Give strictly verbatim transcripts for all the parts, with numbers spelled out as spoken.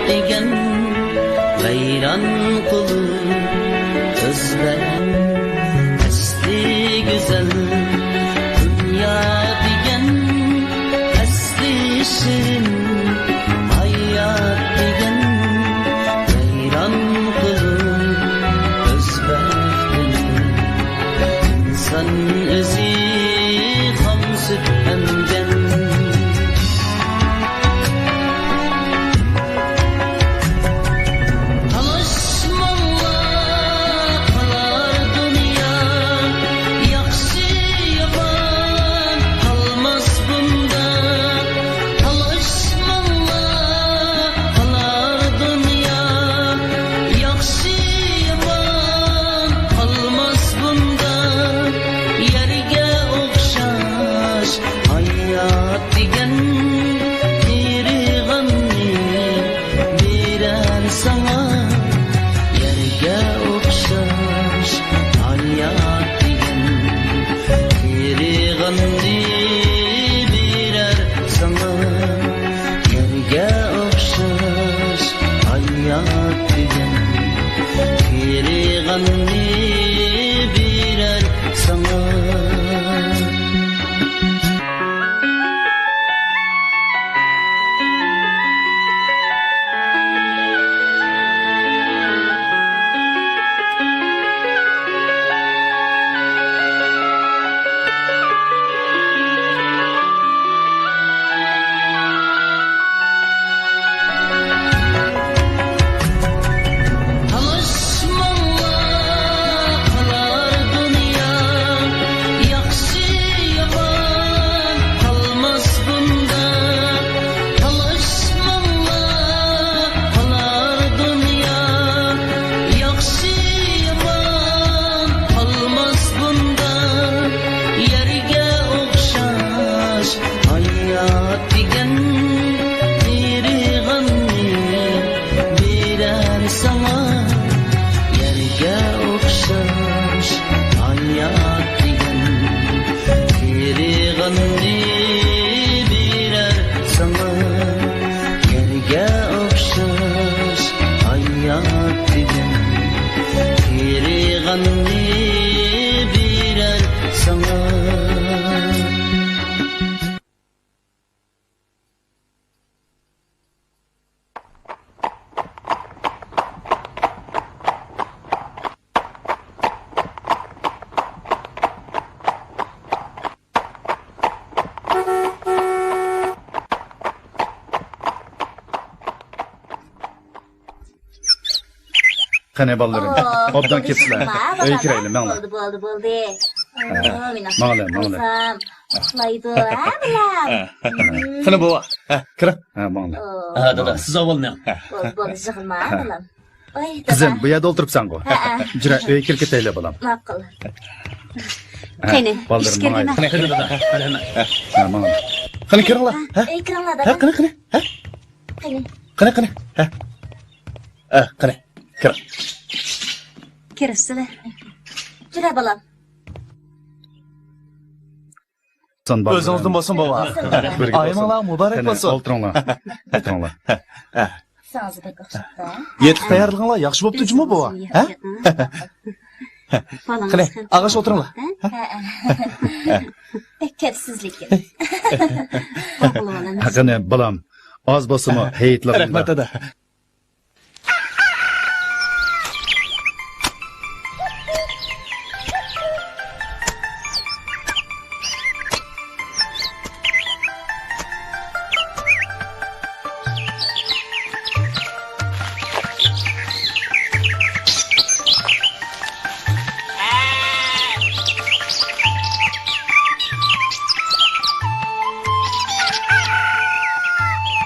دېگەن ۋەيران قىلىپ ئۆزبەك ئەسلى گۈزەل دۇنيا دېگەن ئەسلى شېرىن ھايات دېگەن ۋەيران قىلىپ ئۆزبەكتىن ئىنسان ئۆزى خام سۈت ئەمگەن. تالاشماڭلار، قالار دۇنيا، ياخشى يامان قالماس بۇنداق. تالاشماڭلار، قالار دۇنيا، ياخشى يامان قالماس بۇنداق. يەرگە ئوخشاش ھايات دېگەن، قېرىغاننى بېرەر ساڭا. يەرگە ئوخشاش ھايات دېگەن، قېرىغاننى بېرەر ساڭا. يەرگە ئوخشاش ھايات دېگەن، قېرىغاننى بېرەر ساڭا. تالاشماڭلار، قالار دۇنيا، ياخشى يامان قالماس بۇنداق. تالاشماڭلار، قالار دۇنيا، ياخشى يامان قالماس بۇنداق. يەرگە ئوخشاش ھايات دېگەن، قېرىغاننى بېرەر ساڭا. يەرگە ئوخشاش ھايات دېگەن، قېرىغاننى بېرەر ساڭا. يەرگە ئوخشاش ھايات دېگەن، قېرىغاننى بېرەر ساڭا. قېنى، بالىلىرىم، ئوبدان كېپسىلەر. ئۆيگە كىرەيلى، ماڭلار. بولدى، بولدى، بولدى. ماڭلار، ماڭلار. ئۇخلايدۇ، ھە، بالام؟ قېنى، بوۋا، كىرىڭ. ھە، ماڭلار. ھە، دادا، سىز ئاۋۋال مېڭىڭ. بولدى، بولدى، يىغلىما، بالام. ۋاي، دادا. قىزىم، بۇ يەردە ئولتۇرۇپسەنغۇ. ھە، ھە. يۈرە، ئۆيگە كىرىپ كېتەيلى، بالام. ماقۇل. قېنى، ئىش كىردىمە. قېنى، دادا، قېنى، ھە، ماڭلار. قېنى، كىرىڭلار. ھە، ئۆيگە كىرىڭلار، دادا. ھە، قېنى، قېنى، ھە. قېنى. قېنى، قېنى، ھە. ھە، قېنى، كىرىڭ. كىرىسىلە. يۈرە، بالام. ئۆزىڭىزدىن بولسۇن، بوۋا. ئايىمىڭلار مۇبارەك بولسۇن. ئولتۇرۇڭلار. ئولتۇرۇڭلار. ساڭزا بەك ئوخشاپتۇ. يەتلىك تەييارلىقىڭلار ياخشى بوپتۇ جۇمۇ، بوۋا. ھە؟ قېنى، ئاغاش ئولتۇرۇڭلار. ھە؟ بەك كەپسىز لېكىن. قېنى، بالام، ئاز بولسىمۇ ھېيتلىرىڭدا. رەھمەت، دادا.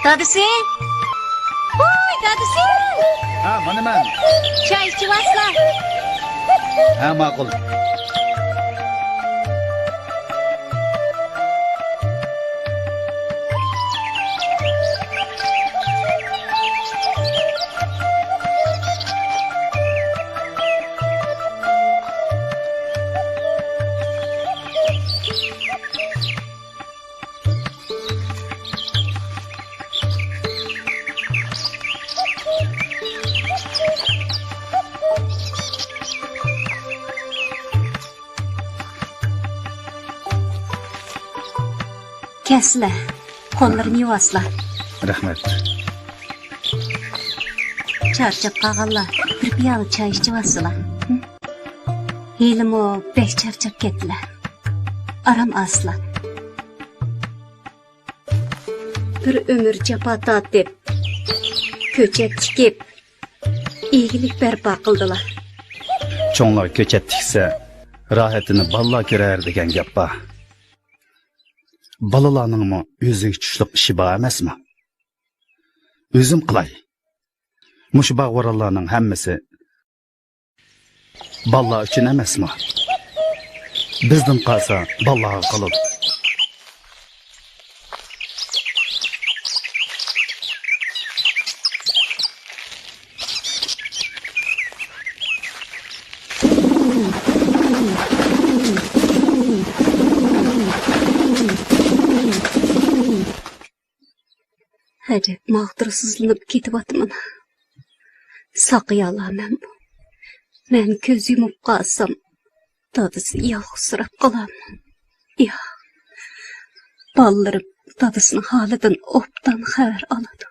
دادىسى! ۋوي، دادىسى! ھە، مانا مەن. چاي ئىچىۋالسىلا. ھە، ماقۇل. ئەسلە، قوللىرىنى يۇۋاسىلا. رەھمەت. چارچاپ قالغانلار، بىر پىيالە چاي ئىچىۋالسىلا. ھېلىمۇ بەك چارچاپ كەتتىلە. ئارام ئالسىلا. بىر ئۆمۈر جاپا تارتىپ، كۆچەت تىكىپ، ئىگىلىك بەرپا قىلدىلا. چوڭلار كۆچەت تىكسە، راھىتىنى بالىلار كۆرەر دېگەن گەپ بار. بالىلارنىڭمۇ ئۆزىگە چۈشلۈق ئىشى بار ئەمەسمۇ؟ ئۆزۈم قىلاي. مۇشۇ باغ-ۋارانلارنىڭ ھەممىسى بالىلار ئۈچۈن ئەمەسمۇ؟ بىزدىن قالسا، بالىلارغا قالىدۇ. ئەجەب ماغدۇرسىزلىنىپ كېتىۋاتىمەن. ساقىيالامەنمۇ؟ مەن كۆز يۇمۇپ قالسام، دادىسى يالغۇزسىراپ قالارمۇ؟ ياق. بالىلىرىم دادىسىنىڭ ھالىدىن ئوبدان خەۋەر ئالىدۇ.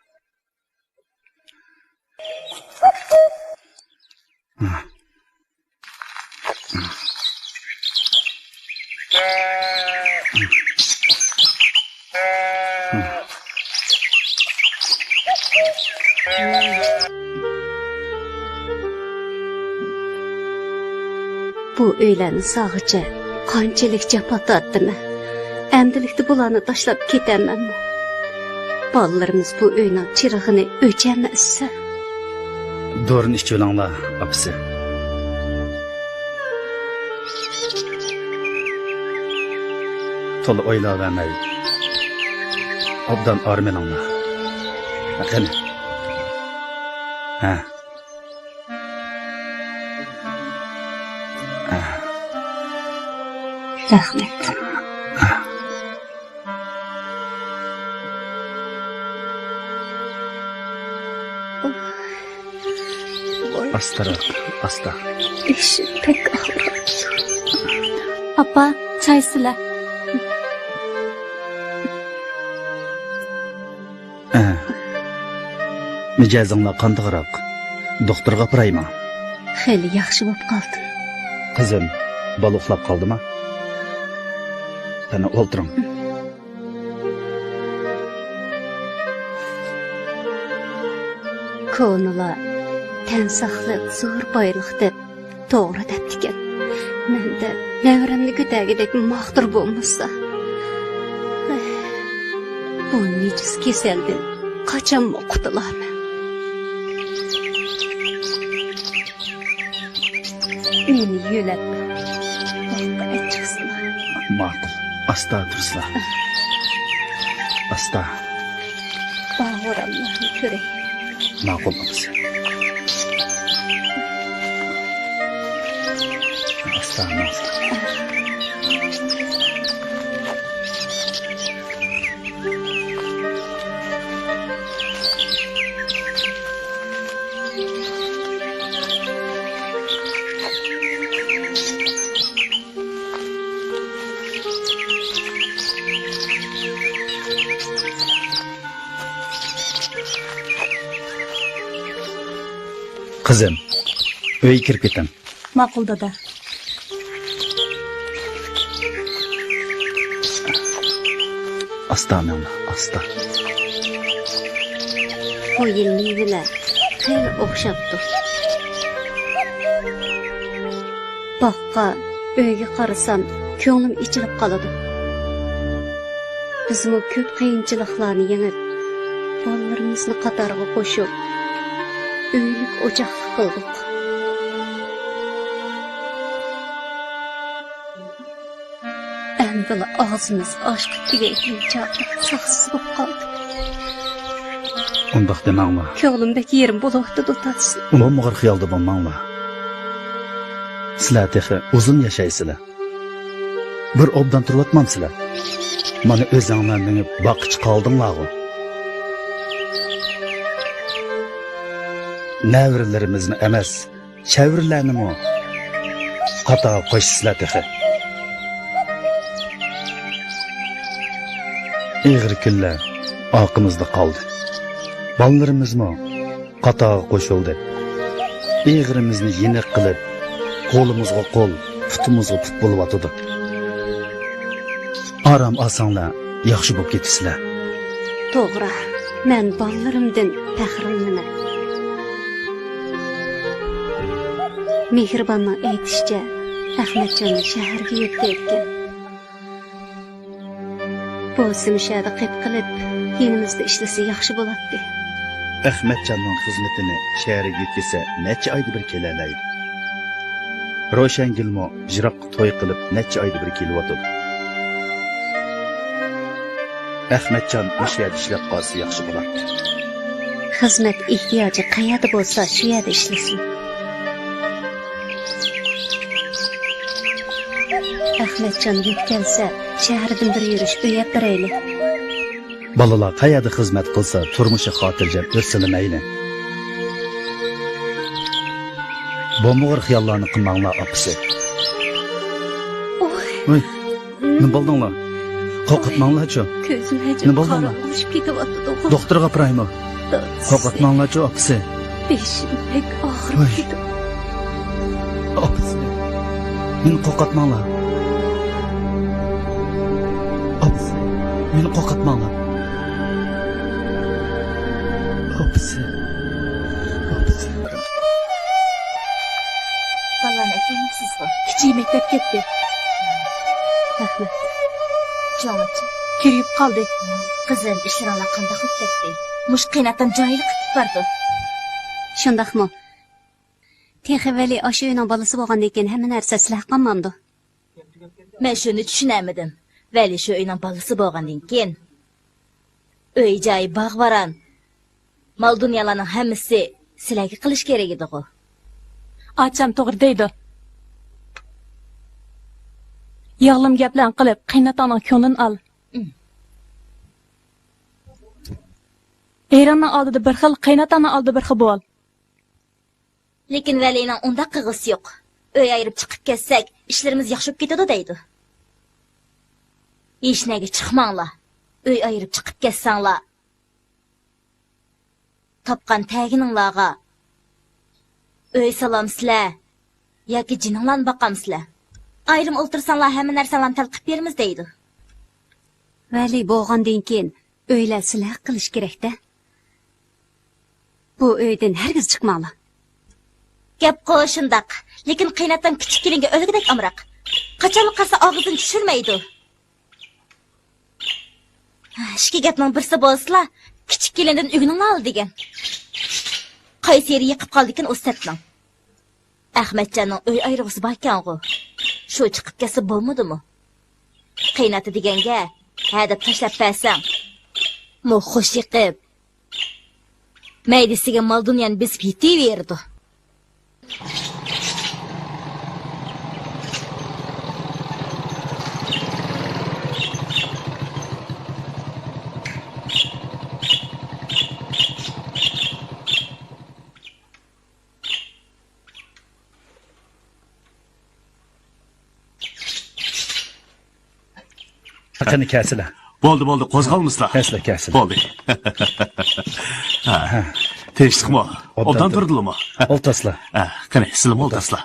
بۇ ئۆيلەرنى سالغىچە قانچىلىك جاپا تارتتىمەن. ئەمدىلىكتە بۇلارنى تاشلاپ كېتەمەنمۇ؟ بالىلىرىمىز بۇ ئۆينىڭ چىرىغىنى ئۆچەلمەسسە. دورىنى ئىچىۋېلىڭلار، ئاپىسى. تولا ئويلاۋەرمەي، ئوبدان ئارام ئېلىڭلار. قېنى. ھە. رەھمەت. ئاستىراق، ئاستا. بېشىم بەك ئاغرىيدۇ. ئاپا، چاي سىلە. ئە. مىجەزىڭلار قانداقراق؟ دوختۇرغا ئاپىرايمۇ؟ خېلى ياخشى بولۇپ قالدىم. قىزىم، بالا ئۇخلاپ قالدىما؟ قېنى، ئولتۇرۇڭ. كونىلار تەن ساقلىق زور بايلىق دەپ توغرا دەپتىكەن. مەندە نەۋرەمنى كۆتەرگۈدەك ماختۇر بولمىسا، بۇ نىجىس كېسەلدىن قاچانمۇ قۇتۇلارمەن؟ مېنى يۆلەپ باغقا ئەچىقسىلا. ماقۇل، ئاستا تۇرسىلا. ئاستا. باغ-ۋارانلارنى كۆرەي. ماقۇل، ئاپىسى. ئاستا، ماقۇل. قىزىم، ئۆيگە كىرىپ كېتىڭ. ماقۇل، دادا. ئاستا مېڭە، ئاستا. بۇ يىل مېۋىلەر خېلى ئوخشاپتۇ. باغقا، ئۆيگە قارىسام، كۆڭلۈم ئېچىلىپ قالىدۇ. بىزمۇ كۆپ قىيىنچىلىقلارنى يېڭىپ، بالىلىرىمىزنى قاتارغا قوشۇپ، ئۆيلۈك ئوچاقلىق قىلدۇق. ئەمدىلا ئاغزىمىز ئاشقا تېگەيدىغان چاغدا ساقسىز بولۇپ قالدۇق. ئۇنداق دېمەڭلار. كۆڭلۈم بەك يېرىم بولۇۋاتىدۇ، دادىسى. بولمىغۇر خىيالدا بولماڭلار. سىلەر تېخى ئۇزۇن ياشايسىلەر. بىر ئوبدان تۇرۇۋاتمامسىلەر؟ مانا ئۆزۈڭلار مېڭىپ باغقا چىقالدىڭلارغۇ. نەۋرىلىرىمىزنى ئەمەس، چەۋرىلەرنىمۇ قاتارغا قوشىسىلەر تېخى. ئېغىر كۈنلەر ئارقىمىزدا قالدى. بالىلىرىمىزمۇ قاتارغا قوشۇلدى. ئېغىرىمىزنى يېنىق قىلىپ، قولىمىزغا قول، پۇتىمىزغا پۇت بولۇۋاتىدۇ. ئارام ئالساڭلار، ياخشى بولۇپ كېتىسىلەر. توغرا، مەن بالىلىرىمدىن پەخىرلىنىمەن. مېھرىباننىڭ ئېيتىشىچە، ئەخمەتجاننى شەھەرگە يۆتكەيدىكەن. بولسىمۇ شۇ يەردە قېپ قېلىپ، يېنىمىزدا ئىشلىسە ياخشى بولاتتى. ئەخمەتجاننىڭ خىزمىتىنى شەھەرگە يۆتكىسە نەچچە ئايدا بىر كېلەلەيدۇ. روشەنگۈلمۇ يىراققا توي قىلىپ نەچچە ئايدا بىر كېلىۋاتىدۇ. ئەخمەتجان مۇشۇ يەردە ئىشلەپ قالسا ياخشى بولاتتى. خىزمەت ئېھتىياجى قەيەردە بولسا شۇ يەردە ئىشلىسۇن. ئەخمەتجان يۆتكەلسە، شەھەردىن بىر يۈرۈش ئۆي ئەپ بېرەيلى. بالىلار قەيەردە خىزمەت قىلسا، تۇرمۇشى خاتىرجەم ئۆتسىلا مەيلى. بولمىغۇر خىياللارنى قىلماڭلار، ئاپىسى. ئوي. ۋاي، نېمە بولدۇڭلار؟ قورقۇتماڭلارچۇ. كۆزۈم نېمە بولدۇڭلار؟ قاراڭغۇلىشىپ كېتىۋاتىدۇ. دوختۇرغا ئاپىرايمۇ؟ قورقۇتماڭلارچۇ، ئاپىسى. بېشىم بەك ئاغرىپ كېتىۋاتىدۇ. ئاپىسى، مېنى قورقۇتماڭلار. ئاپىسى، مېنى قورقۇتماڭلار. ئاپىسى، ئاپىسى. بالىلارنى ئەكەلمەپسىزغۇ؟ كىچىكى مەكتەپكە كەتتى. رەھمەت. چوڭىچى؟ كىرىپ قالدى. قىزىم، ئىشلىرىڭلار قانداق بولۇپ كەتتى؟ مۇشۇ قېيىنئاتام جاھىللىق قىلىپ بارىدۇ. شۇنداقمۇ؟ تېخى ۋەلى ئاشۇ ئۆينىڭ بالىسى بولغاندىن كېيىن ھەممە نەرسە سىلەرگە قالمامدۇ؟ مەن شۇنى چۈشىنەلمىدىم. ۋەلى شۇ ئۆينىڭ بالىسى بولغاندىن كېيىن، ئۆي-جايى باغ-باران، مال-دۇنيالارنىڭ ھەممىسى سىلەرگە قېلىش كېرەك ئىدىغۇ. ئاچام توغرا دەيدۇ. ياغلىما گەپلەرنى قىلىپ، قېيىنئاتاڭنىڭ كۆڭلىنى ئال. ئېرىڭنىڭ ئالدىدا بىر خىل، قېيىنئاتاڭنىڭ ئالدىدا بىر خىل بول. لېكىن ۋەلىنىڭ ئۇنداق قىلغۇسى يوق. ئۆي ئايرىپ چىقىپ كەتسەك، ئىشلىرىمىز ياخشى بولۇپ كېتىدۇ دەيدۇ. ھېچنەگە چىقماڭلار. ئۆي ئايرىپ چىقىپ كەتسەڭلار، تاپقان تەگىنىڭلارغا ئۆي سالامسىلەر ياكى جېنىڭلارنى باقامسىلەر؟ ئايرىم ئولتۇرساڭلار، ھەممە نەرسەڭلارنى تەلقىپ بېرىمىز دەيدۇ. ۋەلى بولغاندىن كېيىن ئۆيلەر سىلەر ھەق قىلىش كېرەك-دە. بۇ ئۆيدىن ھەرگىز چىقماڭلار. گەپقۇ شۇنداق، لېكىن قېيىنئاتام كىچىك كېلىنگە ئۆلگۈدەك ئامراق. قاچانلا قارىسا ئاغزىدىن چۈشۈرمەيدۇ. ئىككى گەپنىڭ بىرسى بولسىلا، كىچىك كېلىندىن ئۆگىنىڭلار دېگەن. قايسى يېرى يېقىپ قالدىكىن ئۇ سەتنىڭ؟ ئەخمەتجاننىڭ ئۆي ئايرىغۇسى باركەنغۇ. شۇ چىقىپ كەتسە بولمىدىمۇ؟ قېيىنئاتا دېگەنگە ھە دەپ تاشلاپ بەرسەڭ، مو خوش يېقىپ، مەيدىسىگە مال-دۇنيانى بېسىپ يېتىۋېرىدۇ. قېنى، كەلسىلە. بولدى، بولدى، قوزغالمىسىلا. كەلسىلە، كەلسىلە. بولدى. ھە. تىنچلىقمۇ؟ ئوبدان تۇردىلىمۇ؟ ئولتۇرسىلا. ھە، قېنى، سىلىمۇ ئولتۇرسىلا.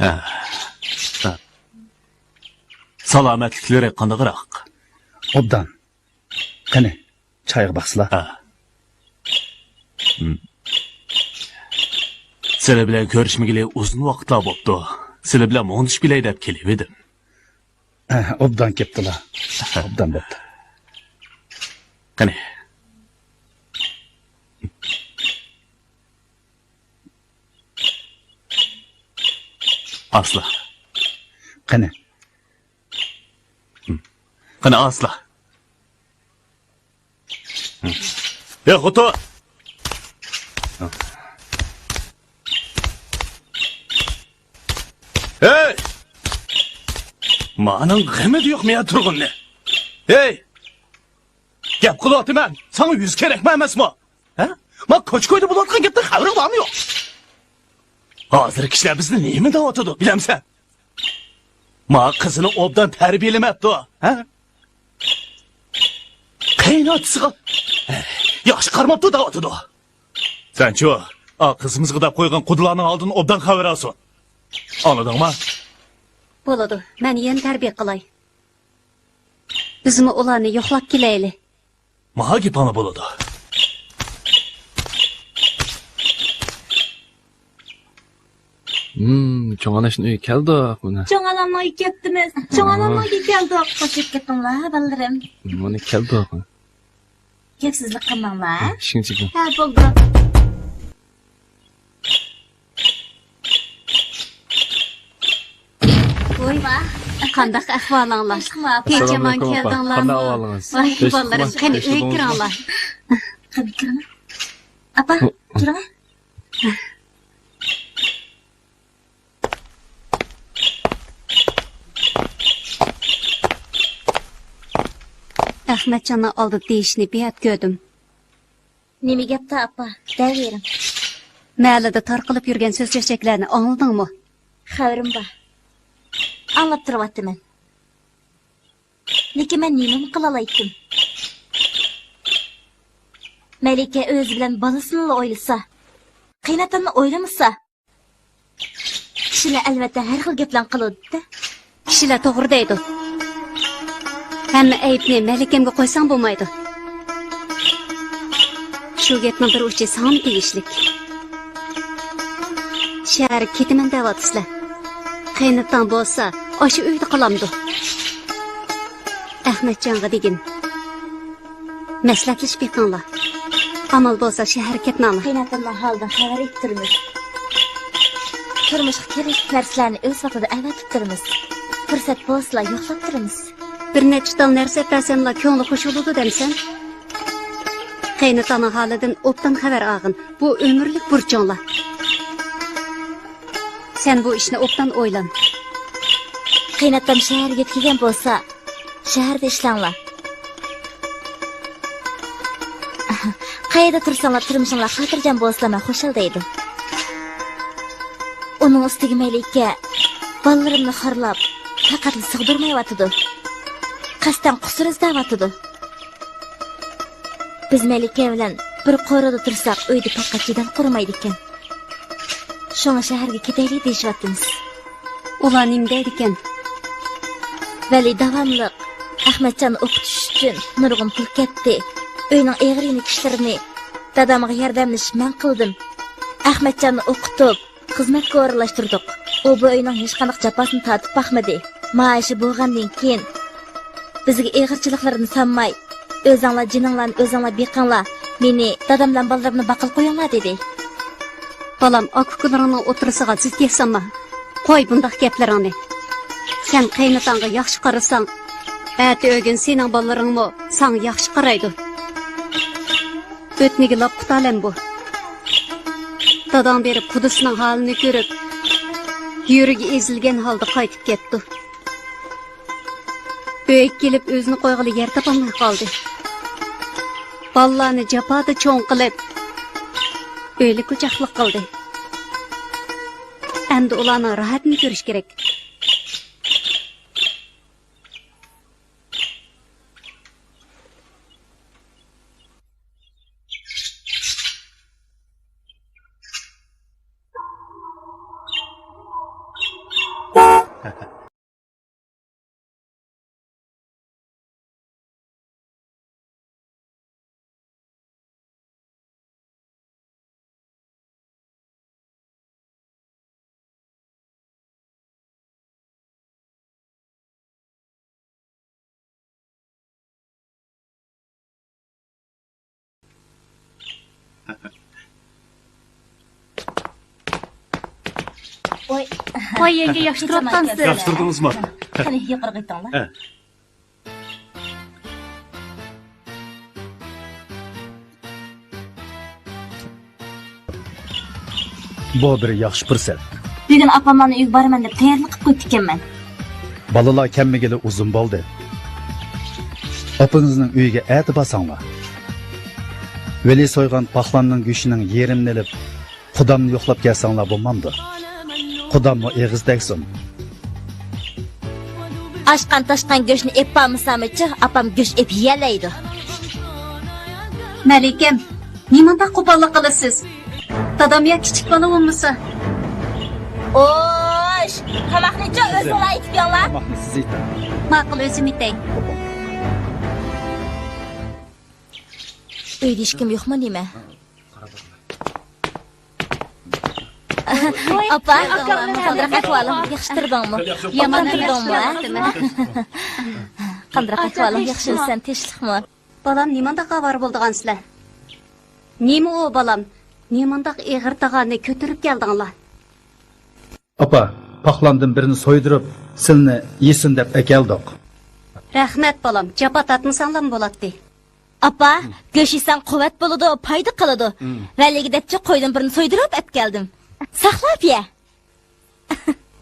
ھە. سالامەتلىكلىرى قانداقراق؟ ئوبدان. قېنى، چايغا باقسىلا. ھە. ھىم. سىلەر بىلەن كۆرۈشمىگىلى ئۇزۇن ۋاقىتلار بوپتۇ. سىلەر بىلەن مۇڭدىشىپ كېلەي دەپ كېلىۋىدىم. ھە، ئوبدان كەپتىلا. ئوبدان بوپتۇ. قېنى. ئاسلا. قېنى. قېنى ئاسلا. ھە، خوتۇن! ھەي! مانىڭ غېمى يوقمۇ يا تۇرغۇننى؟ ھەي! گەپ قىلىۋاتىمەن، ساڭا يۈز كېرەكمۇ ئەمەسمۇ؟ ھە؟ ما كوچا-كويدا بولۇۋاتقان گەپتىن خەۋىرىڭ بارمۇ يوق؟ ھازىر كىشىلەر بىزنى نېمە دەۋاتىدۇ، بىلەمسەن؟ ما قىزىنى ئوبدان تەربىيەلىمەپتۇ، ھە؟ قېيىنئاتىسىغا ياخشى قارىماپتۇ دەۋاتىدۇ. سەنچۇ، ئا قىزىمىزغا دەپ قويغان قۇدىلارنىڭ ئالدىدىن ئوبدان خەۋەر ئالسۇن. ئاڭلىدىڭما؟ بولىدۇ، مەن يەنە تەربىيە قىلاي. بىزمۇ ئۇلارنى يوقلاپ كېلەيلى. ماڭا گېپىڭلار بولىدۇ. ھىم، چوڭ ئاناشنىڭ ئۆيىگە كەلدۇق مانا. چوڭ ئانامنىڭ ئۆيىگە كەپتىمىز. چوڭ ئانامنىڭ ئۆيىگە كەلدۇق. خوش كەپتىڭلار، بالىلىرىم. مانا كەلدۇق. گەپسىزلىك قىلماڭلار. ئىشىڭ چىقىڭ. ھە، بولدى. ۋاي، قانداق ئەھۋالىڭلار؟ تىنچ-ئامان كەلدىڭلارمۇ؟ قانداق ئەھۋالىڭىز؟ ۋاي، بالىلىرىم، قېنى ئۆيگە كىرىڭلار. قېنى كىرىڭلار. ئاپا، كىرىڭە. ئەخمەتجاننىڭ ئالدىدا دېيىشنى بىئەپ كۆردۈم. نېمە گەپتۇ، ئاپا؟ دەۋېرىڭ. مەھەللىدە تارقىلىپ يۈرگەن سۆز-چۆچەكلەرنى ئاڭلىدىڭمۇ؟ خەۋىرىم بار. ئاڭلاپ تۇرۇۋاتىمەن. لېكىن مەن نېمىمۇ قىلالايتتىم؟ مەلىكە ئۆزى بىلەن بالىسىنىلا ئويلىسا، قېيىنئاتامنى ئويلىمىسا، كىشىلەر ئەلۋەتتە ھەر خىل گەپلەرنى قىلىدۇ-دە. كىشىلەر توغرا دەيدۇ. ھەممە ئەيىبنى مەلىكەمگە قويساڭ بولمايدۇ. شۇ گەپنىڭ بىر ئۇچى ساڭىمۇ تېگىشلىك. شەھەرگە كېتىمەن دەۋاتىسىلەر. قېيىنئاتاڭ بولسا ئاشۇ ئۆيدە قالامدۇ؟ ئەخمەتجانغا دېگىن. مەسلىھەتلىشىپ بېقىڭلار. ئامال بولسا شەھەرگە كەتمەڭلار. قېيىنئاتامنىڭ ھالىدىن خەۋەر ئېلىپ تۇرىمىز. تۇرمۇشقا كېرەكلىك نەرسىلەرنى ئۆز ۋاقتىدا ئەۋەتىپ تۇرىمىز. پۇرسەت بولسىلا يوقلاپ تۇرىمىز. بىر نەچچە تال نەرسە ئەپەرسەملا كۆڭلى خۇش بولىدۇ دەمسەن؟ قېيىنئاتاڭنىڭ ھالىدىن ئوبدان خەۋەر ئالغىن. بۇ ئۆمۈرلۈك بۇرچۇڭلار. سەن بۇ ئىشنى ئوبدان ئويلان. قېيىنئاتام شەھەرگە يۆتكىگەن بولسا، شەھەردە ئىشلەڭلار. قەيەردە تۇرساڭلار، تۇرمۇشۇڭلار خاتىرجەم بولسىلا، مەن خۇشال دەيدۇ. ئۇنىڭ ئۈستىگە مەلىكە بالىلىرىمنى خارلاپ، پەقەتلا سىغدۇرمايۋاتىدۇ. قەستەن قۇسۇر ئىزدەۋاتىدۇ. بىز مەلىكە بىلەن بىر قورۇدا تۇرساق، ئۆيدە پەقەت جېدەل قۇرۇمايدىكەن. شۇڭا شەھەرگە كېتەيلى دېيىشىۋاتىمىز. ئۇلار نېمە دەيدىكەن؟ ۋەلى داۋاملىق ئەخمەتجاننى ئوقۇتۇش ئۈچۈن نۇرغۇن پۇل كەتتى. ئۆينىڭ ئېغىر يېنىك ئىشلىرىنى دادامغا ياردەملىشىپ مەن قىلدىم. ئەخمەتجاننى ئوقۇتۇپ، خىزمەتكە ئورۇنلاشتۇردۇق. ئۇ بۇ ئۆينىڭ ھېچقانداق جاپاسىنى تارتىپ باقمىدى. مائاشى بولغاندىن كېيىن، بىزگە ئېغىرچىلىقلىرىنى سانماي، «ئۆزۈڭلار جېنىڭلارنى ئۆزۈڭلار بېقىڭلار، مېنى، دادام بىلەن بالىلىرىمنى باققىلى قويۇڭلار» دېدى. بالام، ئاكا-ئۇكىلىرىڭنىڭ ئوتتۇرىسىغا زىت ياسانما. قوي بۇنداق گەپلىرىڭنى. سەن قېيىنئاتاڭغا ياخشى قارىساڭ، ئەتە-ئۆگۈن سېنىڭ بالىلىرىڭمۇ ساڭا ياخشى قارايدۇ. ئۆتنىگە لاپ قۇتالەم بۇ. داداڭ بېرىپ قۇدىسىنىڭ ھالىنى كۆرۈپ، يۈرىكى ئېزىلگەن ھالدا قايتىپ كەپتۇ. ئۆيگە كېلىپ ئۆزىنى قويغىلى يەر تاپالماي قالدى. بالىلارنى جاپادا چوڭ قىلىپ، ئۆيلۈك-ئوچاقلىق قىلدى. ئەمدى ئۇلارنىڭ راھەتىنى كۆرۈش كېرەك. ۋاي، ۋاي، يەڭگە، ياخشى تۇرۇۋاتقانسىز. ياخشى تۇردىڭىزمۇ؟ قېنى، يۇقىرىغا ئۆتۈڭلار. ھە. بۇ بىر ياخشى پۇرسەت. بۈگۈن ئاپاملارنىڭ ئۆيىگە بارىمەن دەپ تەييارلىق قىلىپ قويۇپتىكەنمەن. بالىلار كەلمىگىلى ئۇزۇن بولدى. ئاپىڭىزنىڭ ئۆيىگە ئەتە بارساڭلار. ۋەلى سويغان پاقلاننىڭ گۆشىنىڭ يېرىمىنى ئېلىپ، قۇدامنى يوقلاپ كەلسەڭلار بولمامدۇ؟ قۇداممۇ ئېغىز تەگسۇن. ئاشقان-تاشقان گۆشنى ئېلىپ بارمىسامچۇ، ئاپام گۆش ئېلىپ يېيەلەيدۇ. مەلىكەم، نېمانداق قوپاللىق قىلىسىز؟ دادام يا كىچىك بالا بولمىسا؟ ئوش، تاماقنىچۇ ئۆزۈڭلار ئېتىپ يەڭلار. تاماقنى سىز ئېتىڭ. ماقۇل، ئۆزۈم ئېتەي. ئۆيدە ھېچكىم يوقمۇ نېمە؟ ئاپا، قانداق ئەھۋالىڭ؟ ياخشى تۇردۇڭمۇ؟ يامان تۇردۇڭمۇ؟ قانداق ئەھۋالىڭ؟ ياخشىمۇسەن؟ تىنچلىقمۇ؟ بالام، نېمانداق ئاۋارە بولىدىغانسىلەر؟ نېمە ئۇ، بالام؟ نېمانداق ئېغىر تاغارنى كۆتۈرۈپ كەلدىڭلار؟ ئاپا، پاقلاندىن بىرنى سويدۇرۇپ، سىلىنى يېسۇن دەپ ئەكەلدۇق. رەھمەت، بالام، جاپا تارتمىساڭلارمۇ بولاتتى. ئاپا، گۆش يېسەڭ قۇۋۋەت بولىدۇ، پايدا قىلىدۇ. ۋەلىگە دەپچۇ قويدىن بىرنى سويدۇرۇپ ئەپكەلدىم. ساقلاپ يە.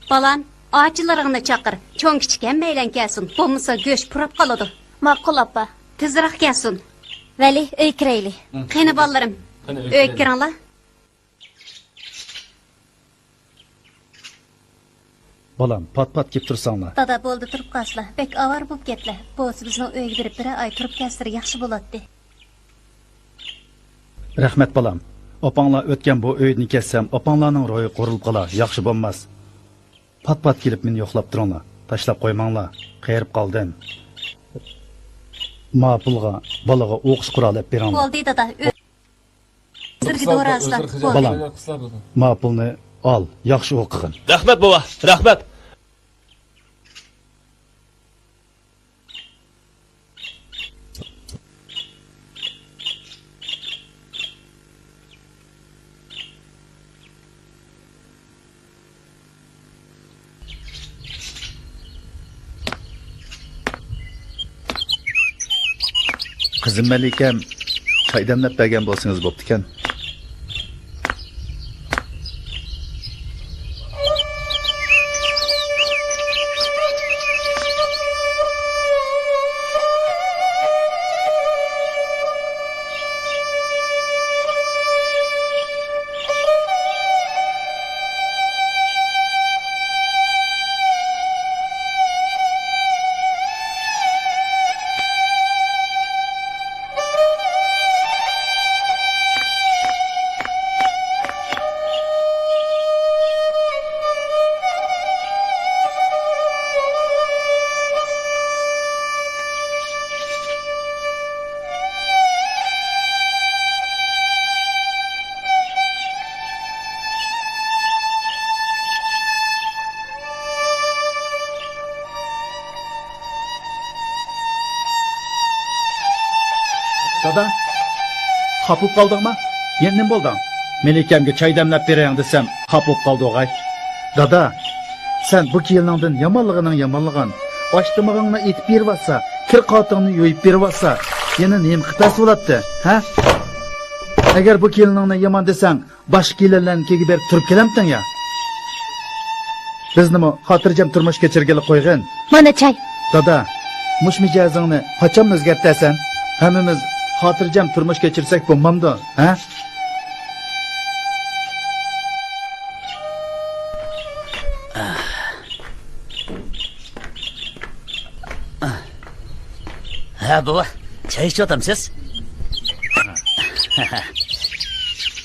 بالام، ئاچىلىرىڭنى چاقىر. چوڭ-كىچىك ھەممەيلەن كەلسۇن، بولمىسا گۆش پۇراپ قالىدۇ. ماقۇل، ئاپا. تېزراق كەلسۇن. ۋەلى، ئۆيگە كىرەيلى. قېنى، بالىلىرىم، ئۆيگە كىرىڭلار. بالام، پات-پات كېلىپ تۇرساڭلار. دادا، بولدى، تۇرۇپ قالسىلا. بەك ئاۋارە بولۇپ كەتتىلە. بولسا بىزنىڭ ئۆيگە بېرىپ بىرەر ئاي تۇرۇپ كەلسىلە ياخشى بولاتتى. رەھمەت، بالام. ئاپاڭلار ئۆتكەن بۇ ئۆيدىن كەتسەم، ئاپاڭلارنىڭ روھى قۇرۇلۇپ قالار، ياخشى بولماس. پات-پات كېلىپ مېنى يوقلاپ تۇرۇڭلار. تاشلاپ قويماڭلار. قېرىپ قالدىم. ماپۇلغا، بالىغا ئوقۇش قورالى ئەپ بېرىڭلار. بولدى، دادا. ئۆ-، سىرگە دورا ئىزدەڭ. بولدى. بالام، ماپۇلنى ئال، ياخشى ئوقۇغىن. رەھمەت، بوۋا، رەھمەت. قىزىم مەلىكەم، چاي دەملەپ بەرگەن بولسىڭىز بوپتىكەن. دادا، خاپا بولۇپ قالدىڭما؟ يەنە نېمە بولدۇڭ؟ مەلىكەمگە چاي دەملەپ بېرەيلى دېسەم، خاپا بولۇپ قالدى ئوغاي. دادا، سەن بۇ كېلىنىڭدىن يامانلىغىنىڭ يامانلىغان. ئاش تامىقىڭنى ئېتىپ بېرىۋاتسا، كىر قاتىڭنى يۇيۇپ بېرىۋاتسا، يەنە نېمە قىلىپ بەرسە بولاتتى، ھە؟ ئەگەر بۇ كېلىنىڭنى يامان دېسەڭ، باشقا كېلىنلەرنىڭكىگە بېرىپ تۇرۇپ كېلەمتىڭ يا؟ بىزنىمۇ خاتىرجەم تۇرمۇش كەچۈرگىلى قويغىن. مانا چاي. دادا، مۇشۇ مىجەزىڭنى قاچان ئۆزگەرتەسەن؟ ھەممىمىز خاتىرجەم تۇرمۇش كەچۈرسەك بولمامدۇ، ھە؟ ھە، بوۋا، چاي ئىچىۋاتامسىز؟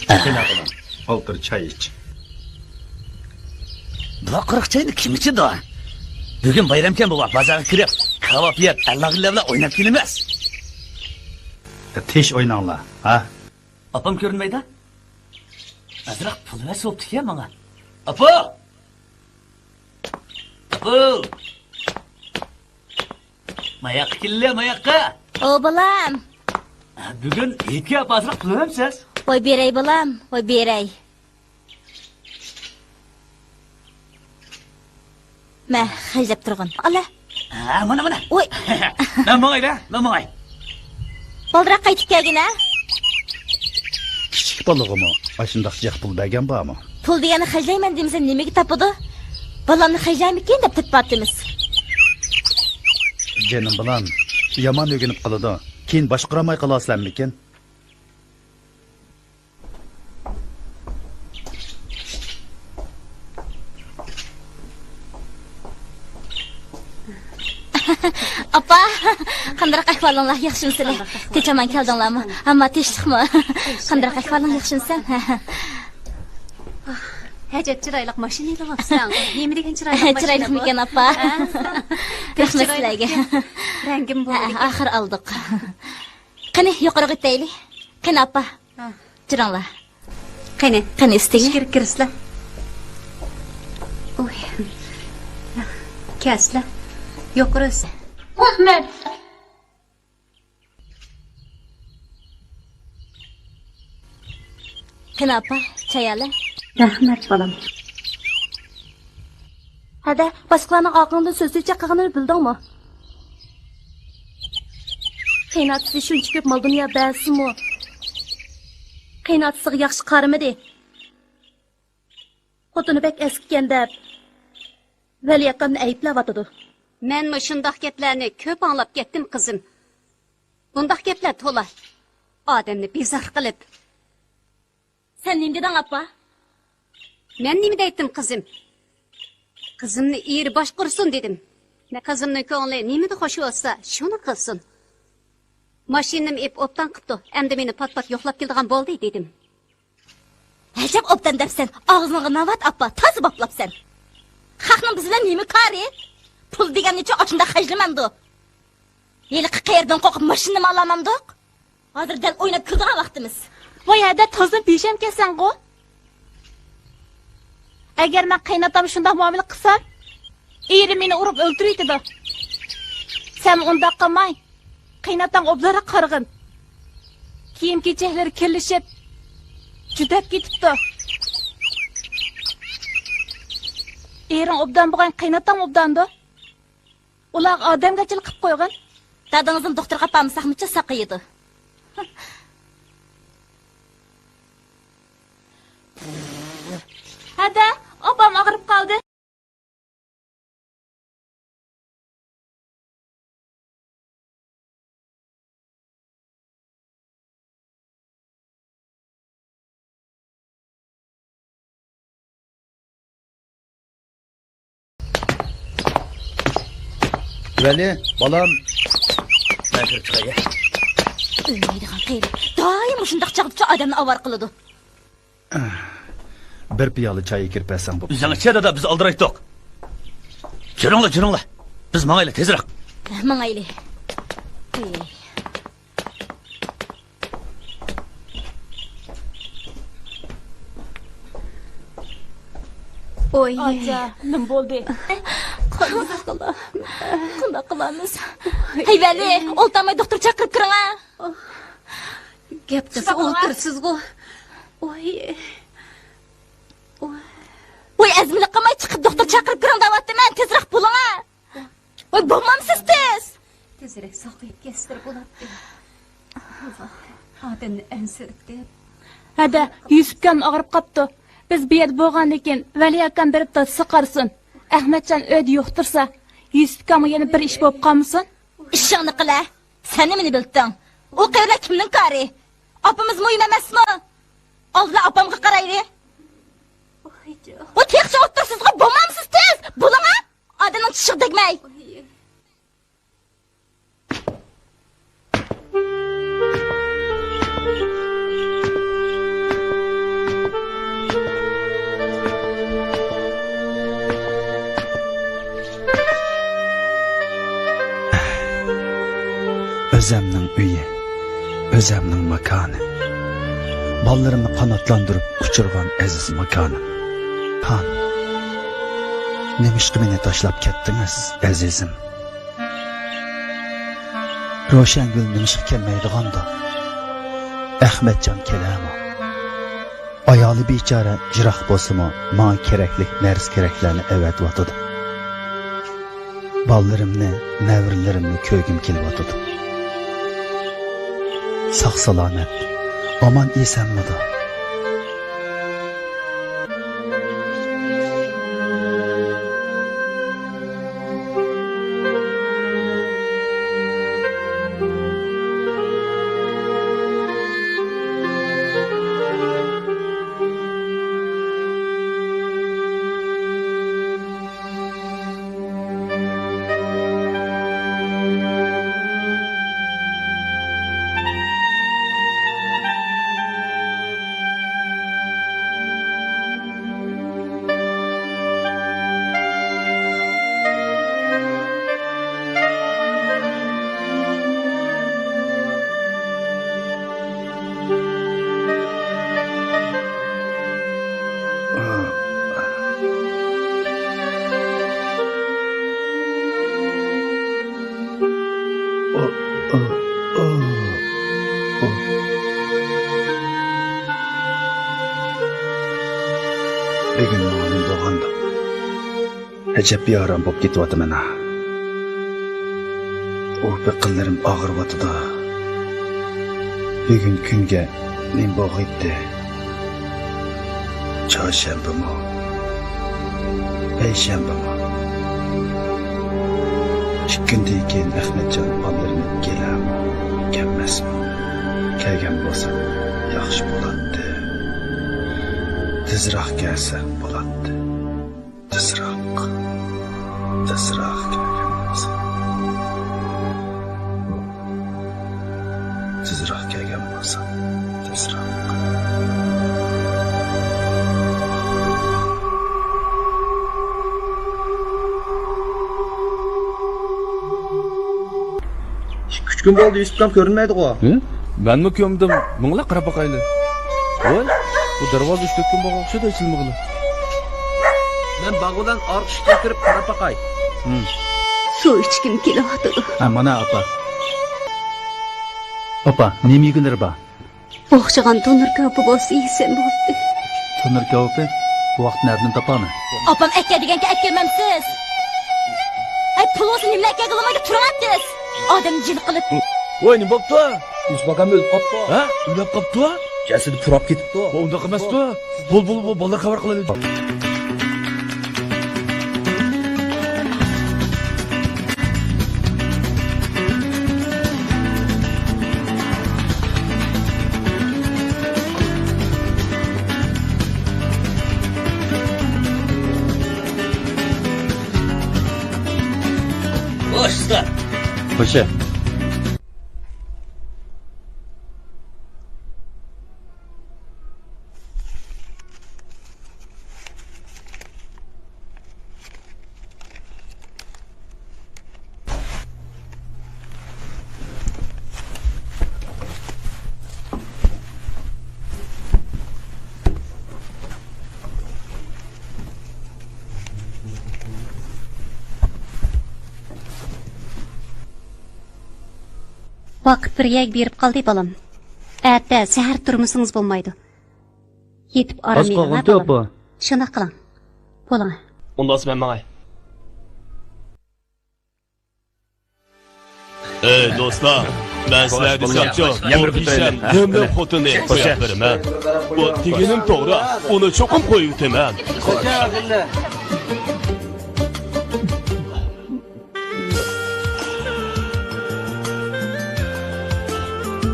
قېنى، بالام، ئولتۇر، چاي ئىچ. بۇ قۇرۇق چاينى كىم ئىچىدۇ؟ بۈگۈن بايرامكەن، بوۋا، بازارغا كىرىپ، كاۋاپ يەپ، ئەللىغىلەر بىلەن ئويناپ كېلىمىز. تىنچ ئويناڭلار، ھە؟ ئاپام كۆرۈنمەيدۇ؟ ئازراق پۇل بەرسە بوپتىكەن ماڭا. ئاپا! ئاپا! ماياققا كېلىلى، ماياققا! ئو، بالام! بۈگۈن ھېيتكە ئاپا ئازراق پۇل بەرمەمسىز؟ ۋاي بېرەي، بالام، ۋاي بېرەي. مە، خەجلەپ تۇرغىن. ئالە. ھە، مانا، مانا. ئوي. مەن ماڭاي دە، مەن ماڭاي. بالدۇراق قايتىپ كەلگىن، ھە؟ كىچىك بالىغىمۇ ئاشۇنداق جىق پۇل بەرگەن بارمۇ؟ پۇل دېگەننى خەجلەيمەن دېمىسە نېمىگە تاپىدۇ؟ بالامنى خەجلەرمىكىن دەپ تېپىۋاتىمىز. جېنىم بالام، يامان ئۆگىنىپ قالىدۇ. كېيىن باشقۇرالماي قالارسىلەرمىكىن؟ ئاپا، قانداق ئەھۋالىڭلار، ياخشىمۇسىلەر؟ تىنچ-ئامان كەلدىڭلارمۇ؟ ئەمما تىنچلىقمۇ؟ قانداق ئەھۋالىڭ، ياخشىمۇسەن؟ ھە. ئەجەب چىرايلىق ماشىنا ئېلىۋاپسەن. نېمە دېگەن چىرايلىق ماشىنا بۇ؟ چىرايلىقمىكەن، ئاپا؟ ھە؟ رەھمەت سىلەرگە. رەڭگىم بولدى. ھە، ئاخىر ئالدۇق. قېنى، يۇقىرىغا ئۆتەيلى. قېنى، ئاپا. ھە. تۇرۇڭلار. قېنى. قېنى، ئۈستىگە. ئىچكىرى كىرسىلە. ئۇي. كەلسىلە. يۇقىرى ئۆتسە. رەھمەت. قېنى، ئاپا، چاي ئالە. رەھمەت، بالام. ھەدە، باشقىلارنىڭ ئارقىڭدىن سۆز-سۆچەك قىلغىنىنى بىلدىڭمۇ؟ قېيىنئاتىسى شۇنچە كۆپ مال-دۇنيا بەرسىمۇ، قېيىنئاتىسىغا ياخشى قارىمىدى. خوتۇنى بەك ئەسكىكەن دەپ، ۋەلى ئاكامنى ئەيىبلەۋاتىدۇ. مەنمۇ شۇنداق گەپلەرنى كۆپ ئاڭلاپ كەتتىم، قىزىم. بۇنداق گەپلەر تولا. ئادەمنى بىزار قىلىپ. سەن نېمە دېدىڭ، ئاپا؟ مەن نېمە دەيتتىم، قىزىم؟ قىزىمنى ئېرى باشقۇرسۇن دېدىم. قىزىمنىڭ كۆڭلى نېمىدە خوش بولسا، شۇنى قىلسۇن. ماشىنىنىمۇ ئېلىپ ئوبدان قىپتۇ. ئەمدى مېنى پات-پات يوقلاپ كېلىدىغان بولدى، دېدىم. ئەجەب ئوبدان دەپسەن. ئاغزىڭغا ناۋات، ئاپا، تازا باپلاپسەن. خەقنىڭ بىز بىلەن نېمە كارى؟ پۇل دېگەننىچۇ ئاشۇنداق خەجلىمەمدۇ؟ ھېلىقى قېرىدىن قورقۇپ ماشىنىنىمۇ ئالالمامدۇق؟ ھازىر دەل ئويناپ كۈلىدىغان ۋاقتىمىز. ۋاي ھەدە، تازىمۇ بىشەمكەنسەنغۇ. ئەگەر مەن قېيىنئاتامغا شۇنداق مۇئامىلە قىلسام، ئېرىم مېنى ئۇرۇپ ئۆلتۈرۈۋېتىدۇ. سەن ئۇنداق قىلماي، قېيىنئاتاڭغا ئوبدانراق قارىغىن. كىيىم-كېچەكلىرى كىرلىشىپ، جۈدەپ كېتىپتۇ. ئېرىڭ ئوبدان بولغان، قېيىنئاتاڭ ئوبداندۇ. ئۇلارغا ئادەمگەرچىلىك قىلىپ قويغىن. دادىڭىزنى دوختۇرغا ئاپارمىساقمۇچۇ ساقىيىدۇ. ھەدە، ئاپام ئاغرىپ قالدى. ۋەلى، بالام. مەن كىرىپ چىقاي. ئۆلمەيدىغان قېرى. دائىم مۇشۇنداق چاغدىچۇ ئادەمنى ئاۋارە قىلىدۇ. بىر پىيالە چاي ئەكىرىپ بەرسەڭ بوپتۇ. ئۆزۈڭ ئىچە دادا، بىز ئالدىرايتتۇق. جۈرۈڭلار، جۈرۈڭلار. بىز ماڭايلى تېزرەك. ماڭايلى. ئوي. ئاچا، نېمە بولدى؟ قانداق قىلامىز؟ قانداق قىلامىز؟ ھەي ۋەلى، ئولتۇرماي دوختۇر چاقىرىپ كىرىڭە. گەپ قىلسا ئولتۇرىسىزغۇ. ۋاي. ۋاي، ئەزمىلىك قىلماي چىقىپ دوختۇر چاقىرىپ كىرىڭ دەۋاتىمەن، تېزرەك بولۇڭا. ۋاي، بولمامسىز تېز؟ تېزرەك ساقىيىپ كەتسىلە بولاتتى. ئادەمنى ئەنسىرىتىپ. ھەدە، يۈسۈپكام ئاغرىپ قاپتۇ. بىز بۇ يەردە بولغاندىن كېيىن ۋەلى ئاكام بېرىپ دادىسىغا قارىسۇن. ئەخمەتجان ئۆيدە يوقتۇرسا، يۈسۈپكامغا يەنە بىر ئىش بولۇپ قالمىسۇن. ئىشىڭنى قىلە. سەن نېمىنى بىلتىڭ؟ ئۇ قېرىلەر كىمنىڭ كارى؟ ئاپىمىز مۇھىم ئەمەسمۇ؟ ئالدىلا ئاپامغا قارايلى. ۋاي، تېخىچە ئولتۇرسىزغۇ، بولمامسىز تېز؟ بولۇڭا! ئادەمنىڭ چىشىغا تەگمەي. ئۆزەمنىڭ ئۆيى، ئۆزەمنىڭ ماكانى. بالىلىرىمنى قاناتلاندۇرۇپ ئۇچۇرغان ئەزىز ماكانىم. خان، نېمىشقا مېنى تاشلاپ كەتتىڭىز، ئەزىزىم؟ روشەنگۈل نېمىشقا كەلمەيدىغاندۇ؟ ئەخمەتجان كېلەرمۇ؟ ئايالى بىچارە يىراق بولسىمۇ، ماڭا كېرەكلىك نەرسە-كېرەكلەرنى ئەۋەتىۋاتىدۇ. بالىلىرىمنى، نەۋرىلىرىمنى كۆرگۈم كېلىۋاتىدۇ. ساق-سالامەت، ئامان-ئېسەنمىدۇ؟ بۈگۈن ماڭا نېمە بولغاندۇ؟ ئەجەب بىئارام بولۇپ كېتىۋاتىمەن ھە. ئۇ بېقىنلىرىم ئاغرىۋاتىدۇ. بۈگۈن كۈنگە نېمە بولغىيتتى؟ چارشەنبىمۇ؟ پەيشەنبىمۇ؟ ئىككى كۈندىن كېيىن ئەخمەتجان بالىلىرىنى كېلەرمۇ، كەلمەسمۇ؟ كەلگەن بولسا ياخشى بولاتتى. تېزراق كەلسە بولاتتى. تېزراق، تېزراق كەلگەن بولسا. تېزراق كەلگەن بولسا، تېزراق. ئىككى، ئۈچ كۈن بولدى، يۈسۈپكام كۆرۈنمەيدىغۇ. ھە؟ مەنمۇ كۆرمىدىم، مىڭلاپ قاراپ باقايلى. ۋاي، بۇ دەرۋازا ئۈچ، تۆت كۈن بولغان ئوخشايدۇ ئېچىلمىغىلى. مەن باغ بىلەن ئارقا ئىشىكتىن كىرىپ قاراپ باقاي. ھىم. سۇ ئىچكۈم كېلىۋاتىدۇ. ھە، مانا، ئاپا. ئاپا، نېمە يېگۈلىرى بار؟ ئوخشىغان تونۇر كاۋىپى بولسا يېسەم بولدى. تونۇر كاۋىپى؟ بۇ ۋاقىت نەدىن تاپامەن؟ ئاپام ئەكە دېگەنكە ئەكەلمەمسىز؟ ھەي، پۇل بولسا نېمىلا ئەكەلگىلى بولمايدۇ، تۇرۇڭ تېز. ئادەمنى جىلە قىلىپ. ۋاي، نېمە بوپتۇ؟ يۈسۈپ ئاكام ئۆلۈپ قاپتۇ. ھە؟ ئۆلۈپ قاپتۇ؟ جەسىتى پۇراپ كېتىپتۇ. ۋاي، ئۇنداق ئەمەستۇ. بول، بول، بول، بالىلار خەۋەر قىلايلى. خوش، ئۇستا. خوش. ۋاقىت بىر يەرگە بېرىپ قالدى، بالام. ئەتە سەھەر تۇرمىسىڭىز بولمايدۇ. يېتىپ ئارام ئېلىڭ، ئاپا. شۇنداق قىلىڭ. بولۇڭ. ئۇنداق مەن ماڭاي. ئەي دوستلار، مەن سىلەرگە دېسەمچۇ، بۇ پېشەم نېمىلىك خوتۇننى قويۇپ بېرىمەن. بۇ دېگىنىم توغرا، ئۇنى چوقۇم قويۇۋېتىمەن.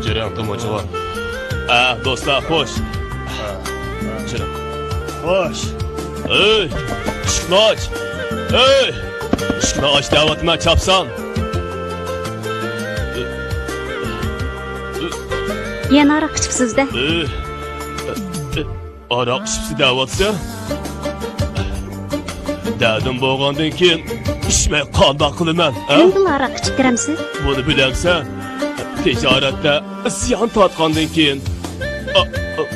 جۈرەڭ تومۇچىغا. ئە، دوستلار، خوش. جۈرەڭ. خوش. ئۆي، ئىشىكنى ئاچ. ئۆي، ئىشىكنى ئاچ دەۋاتىمەن، چاپسان. يەنە ھاراق ئىچىپسىز-دە. ئۆي. ئاراق ئىچىپسىز دەۋاتىسەن؟ دەردىم بولغاندىن كېيىن ئىچمەي قانداق قىلىمەن، ھە؟ ئەمدىلا ھاراق ئىچىپ كىرەمسىز؟ بۇنى بىلەمسەن؟ تىجارەتتە زىيان تارتقاندىن كېيىن، ئا-، ئا-،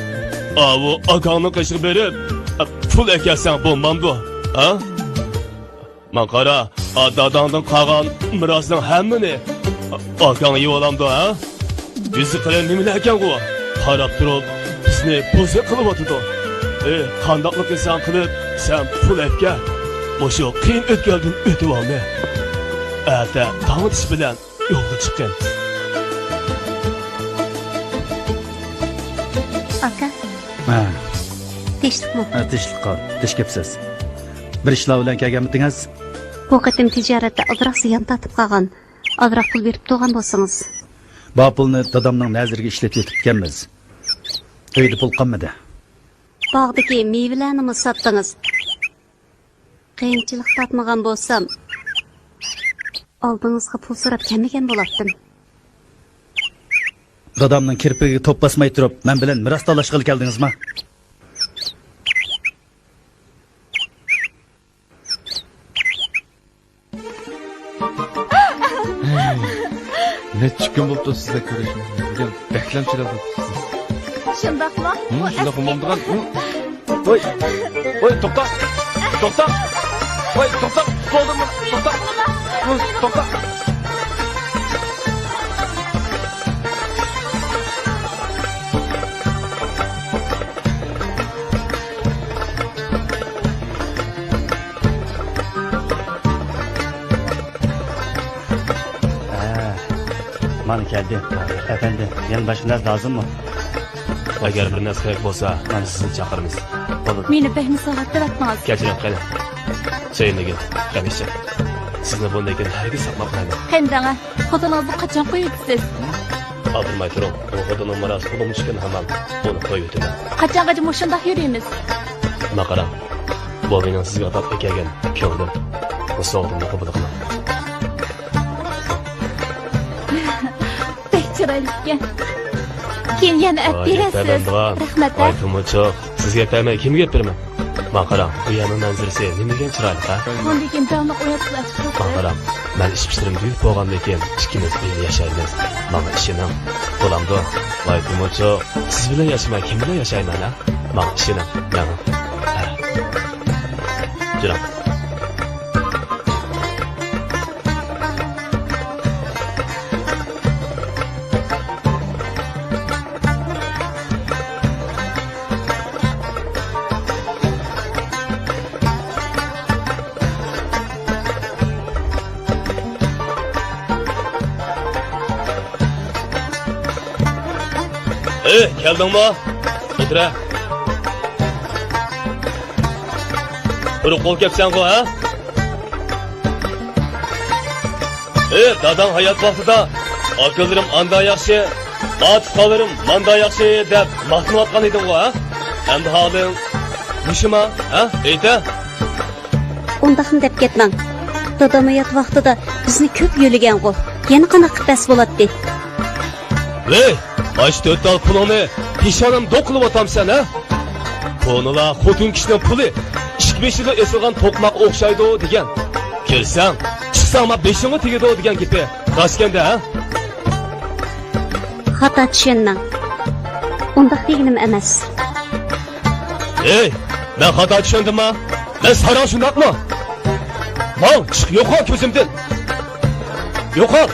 ئاۋۇ ئاكاڭنىڭ قېشىغا بېرىپ، پۇل ئەكەلسەڭ بولمامدۇ، ھە؟ ماڭا قارا، داداڭدىن قالغان مىراسنىڭ ھەممىنى ئاكاڭ يەۋالامدۇ، ھە؟ يۈزى قېلىن نېمىلەركەنغۇ؟ قاراپ تۇرۇپ بىزنى بوزەك قىلىۋاتىدۇ. ئېي، قانداقلا قىلساڭ قىلىپ سەن پۇل ئەپكە. مۇشۇ قىيىن ئۆتكەلدىن ئۆتۈۋالدى. ئەتە تاڭ ئېتىش بىلەن يولغا چىققىن. ئاكا. ھە. تىنچلىقمۇ؟ ھە، تىنچلىق قال. تىنچ گەپسىز. بىر ئىشلار بىلەن كەلگەنمىدىڭىز؟ بۇ قېتىم تىجارەتتە ئازراق زىيان تارتىپ قالغان. ئازراق پۇل بېرىپ تۇرغان بولسىڭىز. بار پۇلنى دادامنىڭ نەزىرىگە ئىشلىتىۋېتىپتىكەنمىز. ئۆيدە پۇل قالمىدى. باغدىكى مېۋىلەرنىمۇ ساتتىڭىز. قىيىنچىلىق تارتمىغان بولسام، ئالدىڭىزغا پۇل سوراپ كەلمىگەن بولاتتىم. دادامنىڭ كىرپىكىگە توپ باسماي تۇرۇپ، مەن بىلەن مىراس تالاشقىلى كەلدىڭىزما؟ نەچچە كۈن بوپتۇ سىزدەك كۆرۈشمىگىلى. بۈگۈن بەكلەم چىرايلىق بوپسىز. شۇنداقمۇ؟ ھىم، شۇنداق بولمامدىغان. ھىم. ۋوي، ۋوي، توختا، توختا، ۋوي، توختا، بولدۇم، توختا، ھىم، توختا. مانا كەلدى. ئەپەندى، يەنە باشقا نەرسە لازىممۇ؟ ئەگەر بىر نەرسە كېرەك بولسا، مانا سىزنى چاقىرىمىز. بولىدۇ. مېنى بەكمۇ ساغاتتىۋەتتىڭىز. كەچۈرۈڭ، قېنى. سۆيۈنمىگىن، غەم يېمەڭ. سىزنى بۇندىن كېيىن ھەرگىز ساقلاپ قالمايمەن. قېنى دەڭە، خوتۇنىڭىزنى قاچان قويۇۋېتىسىز؟ ئالدىرىماي تۇرۇڭ، ئۇ خوتۇنۇم راست تۇغۇلمىشكىن ھامان ئۇنى قويۇۋېتىمەن. قاچانغىچە مۇشۇنداق يۈرىمىز؟ ماڭا قاراڭ، بۇ مېنىڭ سىزگە ئاتاپ ئەكەلگەن كۆڭلۈم. بۇ سوۋغىتىمنى قوبۇل قىلىڭ. بەك چىرايلىق ئىكەن. كېيىن يەنە ئەپ بېرەرسىز. رەھمەت. ۋاي تۇمۇچۇق، سىزگە ئەپ بەرمەي كىمگە ئەپ بېرىمەن؟ ماڭا قاراڭ، بۇ يەرنىڭ مەنزىرىسى نېمە دېگەن چىرايلىق، ھە؟ بۇندىن كېيىن داۋاملىق ئويۇپ قېلىڭ. ماڭا قاراڭ، مەن ئىش-پۇشلىرىم تۈگىتىپ بولغاندىن كېيىن ئىككىمىز بىللە ياشايمىز. ماڭا ئىشىنىڭ. بولامدۇ؟ ۋاي تۇمۇچۇق، سىز بىلەن ياشىماي كىم بىلەن ياشايمەن، ھە؟ ماڭا ئىشىنىڭ، مېڭىڭ. ھە. يۈرۈڭ. ئېي، كەلدىڭمۇ؟ ئولتۇرە. قۇرۇق قول كەپسەنغۇ، ھە؟ ئېي، داداڭ ھايات ۋاقتىدا «ئاكىلىرىم ئاندا ياخشى، ئاچا-تۇقالىرىم ماندا ياخشى» دەپ ماختىنىۋاتقان ئىدىڭغۇ، ھە؟ ئەمدى ھالىڭ مۇشۇما، ھە؟ ئېيتە. ئۇنداقمۇ دەپ كەتمەڭ. دادام ھايات ۋاقتىدا بىزنى كۆپ يۆلىگەنغۇ. يەنە قانداق قىلىپ پەس بولاتتى؟ ۋەي، ئاشۇ تۆت تال پۇلۇڭنى پېشانەم دوق قىلىۋاتامسەن، ھە؟ كونىلار «خوتۇن كىشىنىڭ پۇلى ئىككى بېشىغا ئېسىلغان توقماققا ئوخشايدۇ» دېگەن. كىرسەڭ، چىقساڭ ما بېشىڭغا تېگىدۇ دېگەن گېپى راستكەندە، ھە؟ خاتا چۈشەنمەڭ. ئۇنداق دېگىنىم ئەمەس. ھەي، مەن خاتا چۈشەندىمما؟ مەن ساراڭ شۇنداقمۇ؟ ماڭ، چىق يوقال كۆزۈمدىن. يوقال.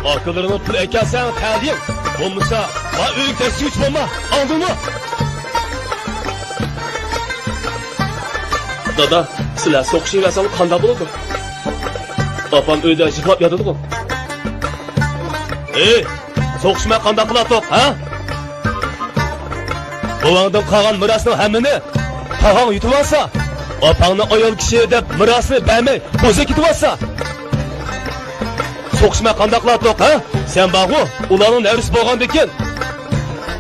ئاكىلىرىڭنىڭ پۇل ئەكەلسەڭ تەلىيىڭ. بولمىسا، ما ئۆيگە تەكشۈرۈش بولما. ئاڭدىڭمۇ؟ دادا، سىلەر سوقۇشۇۋەرسەڭلار قانداق بولىدۇ؟ ئاپام ئۆيدە يىغلاپ ياتىدىغۇ. ھەي! سوقۇشماي قانداق قىلاتتۇق، ھە؟ بوۋاڭدىن قالغان مىراسنىڭ ھەممىنى تاغاڭ يۇتۇۋالسا، ئاپاڭنى ئايال كىشى دەپ مىراسنى بەرمەي بوزەك كېتىۋالسا، سوقۇشماي قانداق قىلاتتۇق، ھە؟ سەن بارغۇ، ئۇلارنىڭ نەۋرىسى بولغاندىكىن،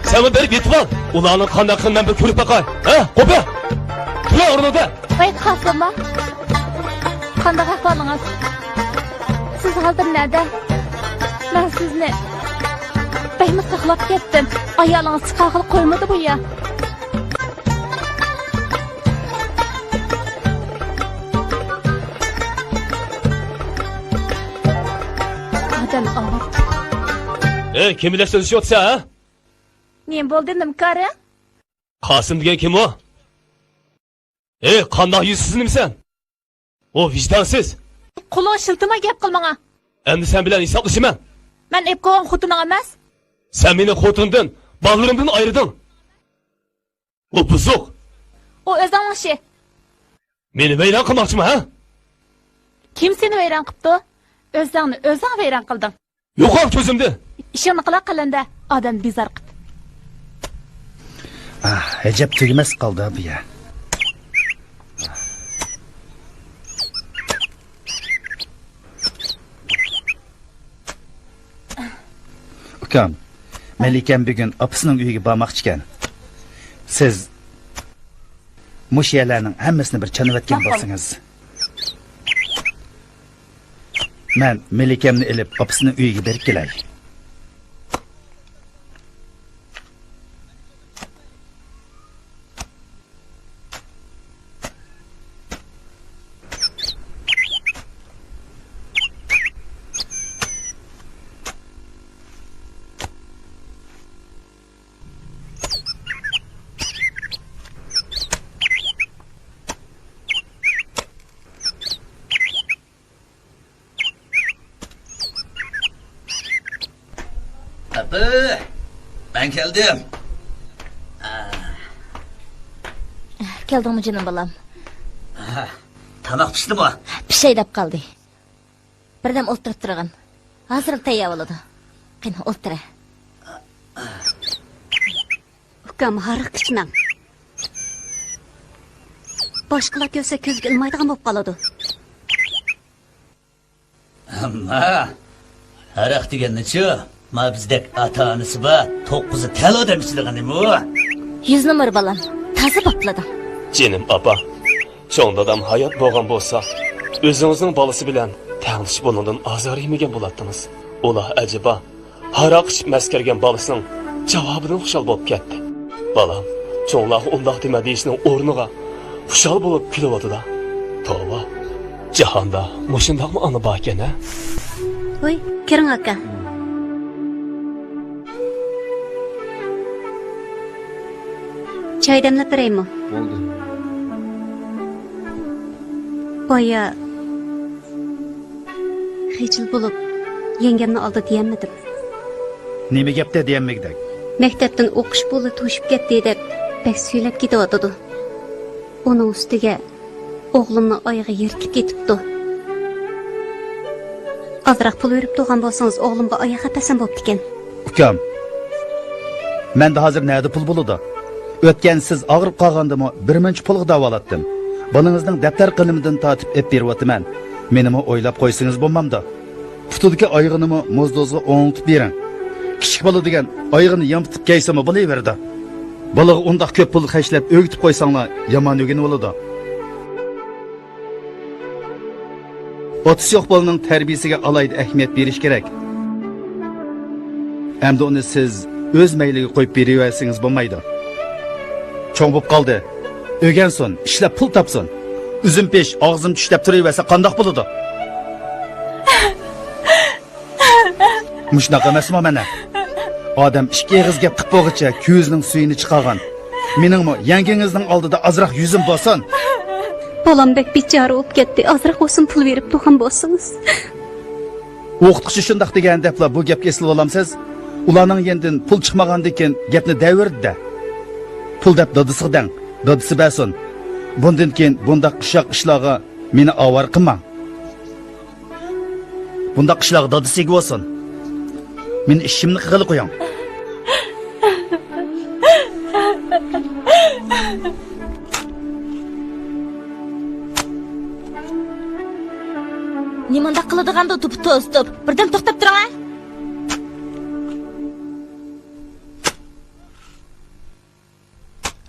سەنمۇ بېرىپ يېتىۋال. ئۇلارنىڭ قانداق قىلغىنىنى مەن بىر كۆرۈپ باقاي. ھە، قوپە! تۇرۇڭ ئورنىڭدا! ۋاي، قاسىملا! قانداق ئەھۋالىڭىز؟ سىز ھازىر نەدە؟ مەن سىزنى بەكمۇ ساقلاپ كەتتىم. ئايالىڭىز چىقارغىلى قويمىدى بۇ يا. ئادەم ئاۋارە. ئەي، كىم بىلەن سۆزلىشىۋاتىسەن، ھە؟ نېمە بولدى، نېمە كارى؟ قاسىم دېگەن كىم ئۇ؟ ھەي، قانداق يۈزسىز نېمىسەن؟ ئۇ ۋىجدانسىز. قولۇڭنى شىلتىماي گەپ قىل ماڭا. ئەمدى سەن بىلەن ھېسابلىشىمەن. مەن ئېلىپ قويغان خوتۇنۇڭ ئەمەس. سەن مېنى خوتۇندىن، بالىلىرىمدىن ئايرىدىڭ. ئۇ بۇزۇق. ئۇ ئۆزۈڭنىڭ ئىشى. مېنى ۋەيران قىلماقچىمۇ، ھە؟ كىم سېنى ۋەيران قىپتۇ؟ ئۆزۈڭنى ئۆزۈڭ ۋەيران قىلدىڭ. يوقال كۆزۈمدىن! ئىشىڭنى قىلا قېلىندە، ئادەم بىزار قىپ. ئاھ، ئەجەب تۈگىمەس قالدى بۇ يەر. ئۇكام، مەلىكەم بۈگۈن ئاپىسىنىڭ ئۆيىگە بارماقچىكەن. سىز مۇشۇ يەرلەرنىڭ ھەممىسىنى بىر چانىۋەتكەن بولسىڭىز. مەن مەلىكەمنى ئېلىپ ئاپىسىنىڭ ئۆيىگە بېرىپ كېلەي. ئاپا، مەن كەلدىم. كەلدىڭمۇ جېنىم بالام؟ تاماق پىشتىمۇ؟ پىشاي دەپ قالدى. بىردەم ئولتۇرۇپ تۇرغىن. ھازىرلا تەييار بولىدۇ. قېنى، ئولتۇرە. ئۇكام، ھاراق ئىچمەڭ. باشقىلار كۆرسە، كۆزگە ئىلمايدىغان بولۇپ قالىدۇ. ئەمما ھاراق دېگەننىچۇ؟ ما بىزدەك ئاتا-ئانىسى بار، توققۇزى تەل ئادەم ئىچىدىغىنىمۇ؟ يۈز نومۇر بالام، تازا باپلىدىڭ. جېنىم ئاپا، چوڭ دادام ھايات بولغان بولسا، ئۆزىڭىزنىڭ بالىسى بىلەن تەڭلىشىپ ئۇنىڭدىن ئازار يېمىگەن بولاتتىڭىز. ئۇلار ئەجەبا ھاراق ئىچىپ مەسكەرگەن بالىسىنىڭ جاۋابىدىن خۇشال بولۇپ كەتتى. بالام، چوڭلارغا ئۇنداق دېمە دېيىشنىڭ ئورنىغا خۇشال بولۇپ كۈلۈۋاتىدۇ. توۋا، جاھاندا مۇشۇنداقمۇ ئانا باركەن ھە؟ ۋوي، كىرىڭ ئاكا. چاي دەملەپ بېرەيمۇ؟ بولدى. بايا خىجىل بولۇپ، يەڭگەمنىڭ ئالدىدا دېيەلمىدىم. نېمە گەپتە دېيەلمىگۈدەك؟ مەكتەپتىن ئوقۇش پۇلى توشۇپ كەتتى دەپ، بەك سۈيلەپ كېتىۋاتىدۇ. ئۇنىڭ ئۈستىگە ئوغلۇمنىڭ ئايىغى يىرتىلىپ كېتىپتۇ. ئازراق پۇل بېرىپ تۇرغان بولسىڭىز، ئوغلۇمغا ئاياغ ئەپەسەم بوپتىكەن. ئۇكام، مەندە ھازىر نەدە پۇل بولىدۇ؟ ئۆتكەن سىز ئاغرىپ قالغاندىمۇ بىر مۇنچە پۇلغا داۋالاتتىم. بالىڭىزنىڭ دەپتەر قېلىمىدىن تارتىپ ئېلىپ بېرىۋاتىمەن. مېنىمۇ ئويلاپ قويسىڭىز بولمامدۇ؟ پۇتىدىكى ئايىغىنىمۇ موزدوزغا ئوڭلىتىپ بېرىڭ. كىچىك بالا دېگەن ئايىغىنى يامپىتىپ كەيسىمۇ بولۇۋېرىدۇ. بالىغا ئۇنداق كۆپ پۇل خەجلەپ ئۆگىتىپ قويساڭلار يامان ئۆگىنىۋالىدۇ. ئاتىسى يوق بالىنىڭ تەربىيىسىگە ئالاھىدە ئەھمىيەت بېرىش كېرەك. ئەمدى ئۇنى سىز ئۆز مەيلىگە قويۇپ بېرىۋەرسىڭىز بولمايدۇ. چوڭ بولۇپ قالدى. ئۆگەنسۇن، ئىشلەپ پۇل تاپسۇن. ئۈزۈم پىش، ئاغزىم چۈش دەپ تۇرۇۋەرسە قانداق بولىدۇ؟ مۇشۇنداق ئەمەسمۇ مانا؟ ئادەم ئىككى ئېغىز گەپ قىپ بولغۇچە كۆزىنىڭ سۈيىنى چىقارغان. مېنىڭمۇ يەڭگىڭىزنىڭ ئالدىدا ئازراق يۈزۈم بولسۇن. بالام بەك بىچارە بولۇپ كەتتى، ئازراق بولسۇن پۇل بېرىپ تۇرغان بولسىڭىز. ئوقۇتقۇچى شۇنداق دېگەن دەپلا بۇ گەپكە ئېسىلىۋالامسىز؟ ئۇلارنىڭ يېنىدىن پۇل چىقمىغاندىكىن گەپنى دەۋردى-دە. پۇل دەپ دادىسىغا دەڭ، دادىسى بەرسۇن. بۇندىن كېيىن بۇنداق ئۇششاق ئىشلارغا مېنى ئاۋارە قىلماڭ. بۇنداق ئىشلارغا دادىسى ئىگە بولسۇن. مېنى ئىشىمنى قىلغىلى قويۇڭ. نېمانداق قىلىدىغاندۇ توپا توزۇتۇپ؟ بىردەم توختاپ تۇرۇڭ ھە!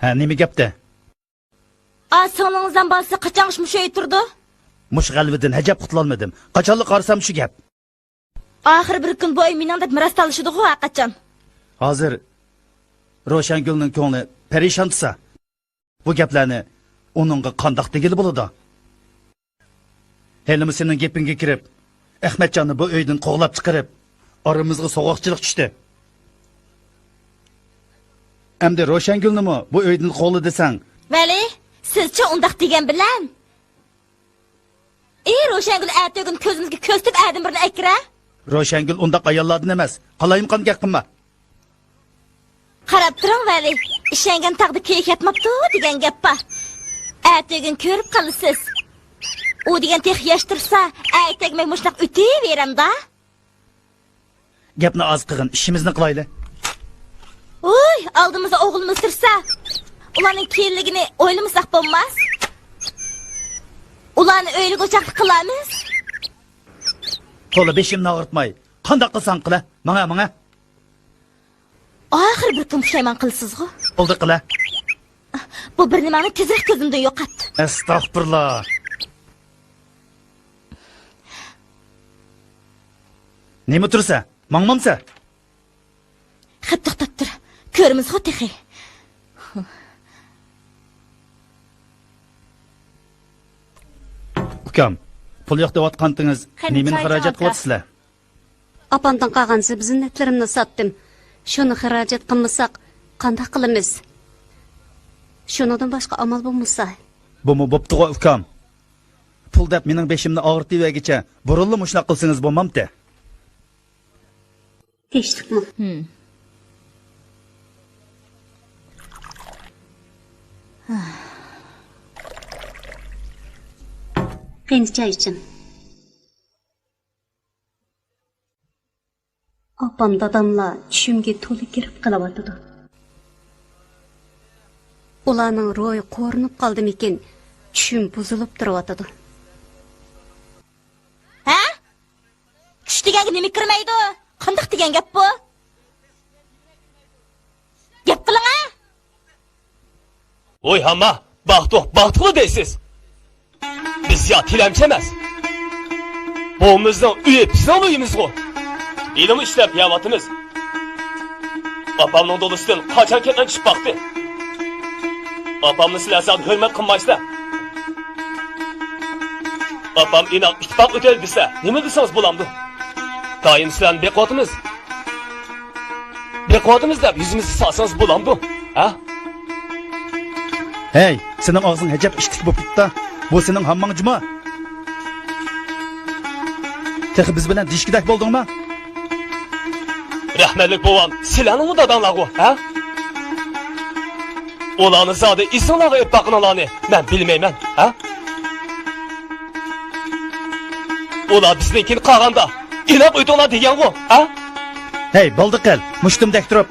ھە، نېمە گەپتە؟ ئا، سىڭلىڭىزنىڭ بالىسى قاچانغىچە مۇشۇ ئۆيدە تۇرىدۇ؟ مۇشۇ غەلۋىدىن ئەجەب قۇتۇلالمىدىم. قاچانلا قارىسام شۇ گەپ. ئاخىرى بىر كۈن بۇ ئۆي مېنىڭ دەپ مىراس تالىشىدىغۇ ھەرقاچان. ھازىر روشەنگۈلنىڭ كۆڭلى پەرىشان تۇرسا، بۇ گەپلەرنى ئۇنىڭغا قانداق دېگىلى بولىدۇ؟ ھېلىمۇ سېنىڭ گېپىڭگە كىرىپ، ئەخمەتجاننى بۇ ئۆيدىن قوغلاپ چىقىرىپ، ئارىمىزغا سوغۇقچىلىق چۈشتى. ئەمدى روشەنگۈلنىمۇ بۇ ئۆيدىن قوغلا دېسەڭ. ۋەلى، سىزچە ئۇنداق دېگەن بىلەن؟ ئى، روشەنگۈل ئەتىگۈن كۆزىمىزگە كۆرسىتىپ ئەدىن بىرنى ئەكىرە. روشەنگۈل ئۇنداق ئاياللاردىن ئەمەس. قالايمىقان گەپ قىلما. قاراپ تۇرۇڭ ۋەلى، ئىشەنگەن تاغدا كېيىك ياتماپتۇ دېگەن گەپ بار. ئەتىگۈن كۆرۈپ قالىسىز. ئۇ دېگەن تېخى ياش تۇرسا، ئەتەگمەي مۇشۇنداق ئۆتۈۋېرەمدا. گەپنى ئاز قىلغىن، ئىشىمىزنى قىلايلى. ۋوي، ئالدىمىزدا ئوغلىمىز تۇرسا، ئۇلارنىڭ كېيىنلىكىنى ئويلىمىساق بولماس. ئۇلارنى ئۆيلۈك ئوچاقلىق قىلارمىز. تولا بېشىمنى ئاغرىتماي، قانداق قىلساڭ قىلە، ماڭە، ماڭە. ئاخىرى بىر كۈن پۇشايمان قىلىسىزغۇ؟ بولدى، قىلە. بۇ بىر نېمەڭنى تېزرەك كۆزۈمدىن يوقات. ئەستەغپۇرۇللا. نېمە تۇرسا؟ ماڭمامسا؟ خەپ توختاپ تۇر. كۆرىمىزغۇ تېخى. ئۇكام، پۇل يوق دەۋاتقانتىڭىز، قېنى، نېمىنى چاي خىراجەت قىلىۋاتىسىلەر؟ ئاپامدىن قالغان زىبۇ-زىننەتلىرىمنى ساتتىم. شۇنى خىراجەت قىلمىساق، قانداق قىلىمىز؟ شۇنىڭدىن باشقا ئامال بولمىسا. بۇمۇ بوپتىغۇ، ئۇكام. پۇل دەپ مېنىڭ بېشىمنى ئاغرىتىۋەرگىچە بۇرۇنلا مۇشۇنداق قىلسىڭىز بولمامتى؟ تىنچلىقمۇ؟ ھىم. قېنى، چاي ئىچىڭ. ئاۋۇ ئاپام، داداملار چۈشۈمگە تولا كىرىپ قېلىۋاتىدۇ. ئۇلارنىڭ روھى قورۇنۇپ قالدىمىكىن، چۈشۈم بۇزۇلۇپ تۇرۇۋاتىدۇ. ھە؟ چۈش دېگەنگە نېمە كىرمەيدۇ؟ قانداق دېگەن گەپ بۇ؟ گەپ قىلىڭە! ۋوي ھاما، باغتۇق، باغتۇقلا دەيسىز. بىز يا تىلەمچى ئەمەس. بۇ بىزنىڭ ئۆيى، بىزنىڭ ئۆيىمىزغۇ. ھېلىمۇ ئىشلەپ يەۋاتىمىز. ئاپامنىڭ دولىسىدىن قاچان كەتمەن چۈشۈپ باقتى. ئاپامنى سىلەر زادى ھۆرمەت قىلمايسىلەر. ئاپام ئىناق ئىتتىپاق ئۆتەيلى دېسە، نېمە دېسىڭىز بولامدۇ؟ دائىم سىلەرنى بېقىۋاتىمىز. بېقىۋاتىمىز دەپ يۈزىمىزگە سالسىڭىز بولامدۇ؟ ھە؟ ھەي، سېنىڭ ئاغزىڭ ئەجەب ئىتتىك بوپتۇ-دە. بۇ سېنىڭ ھامماڭ جۇما. تېخى بىز بىلەن دېيىشكۈدەك بولدۇڭما؟ رەھمەتلىك بوۋام، سىلەرنىڭمۇ داداڭلارغۇ، ھە؟ ئۇلارنى زادى ئېسىڭلارغا ئېلىپ باققىنىڭلارنى مەن بىلمەيمەن، ھە؟ ئۇلار بىزنىڭكىنى قالغاندا ئىناق ئۆتۈڭلار دېگەنغۇ، ھە؟ ھەي، بولدى قىل، مۇشتۇمدەك تۇرۇپ،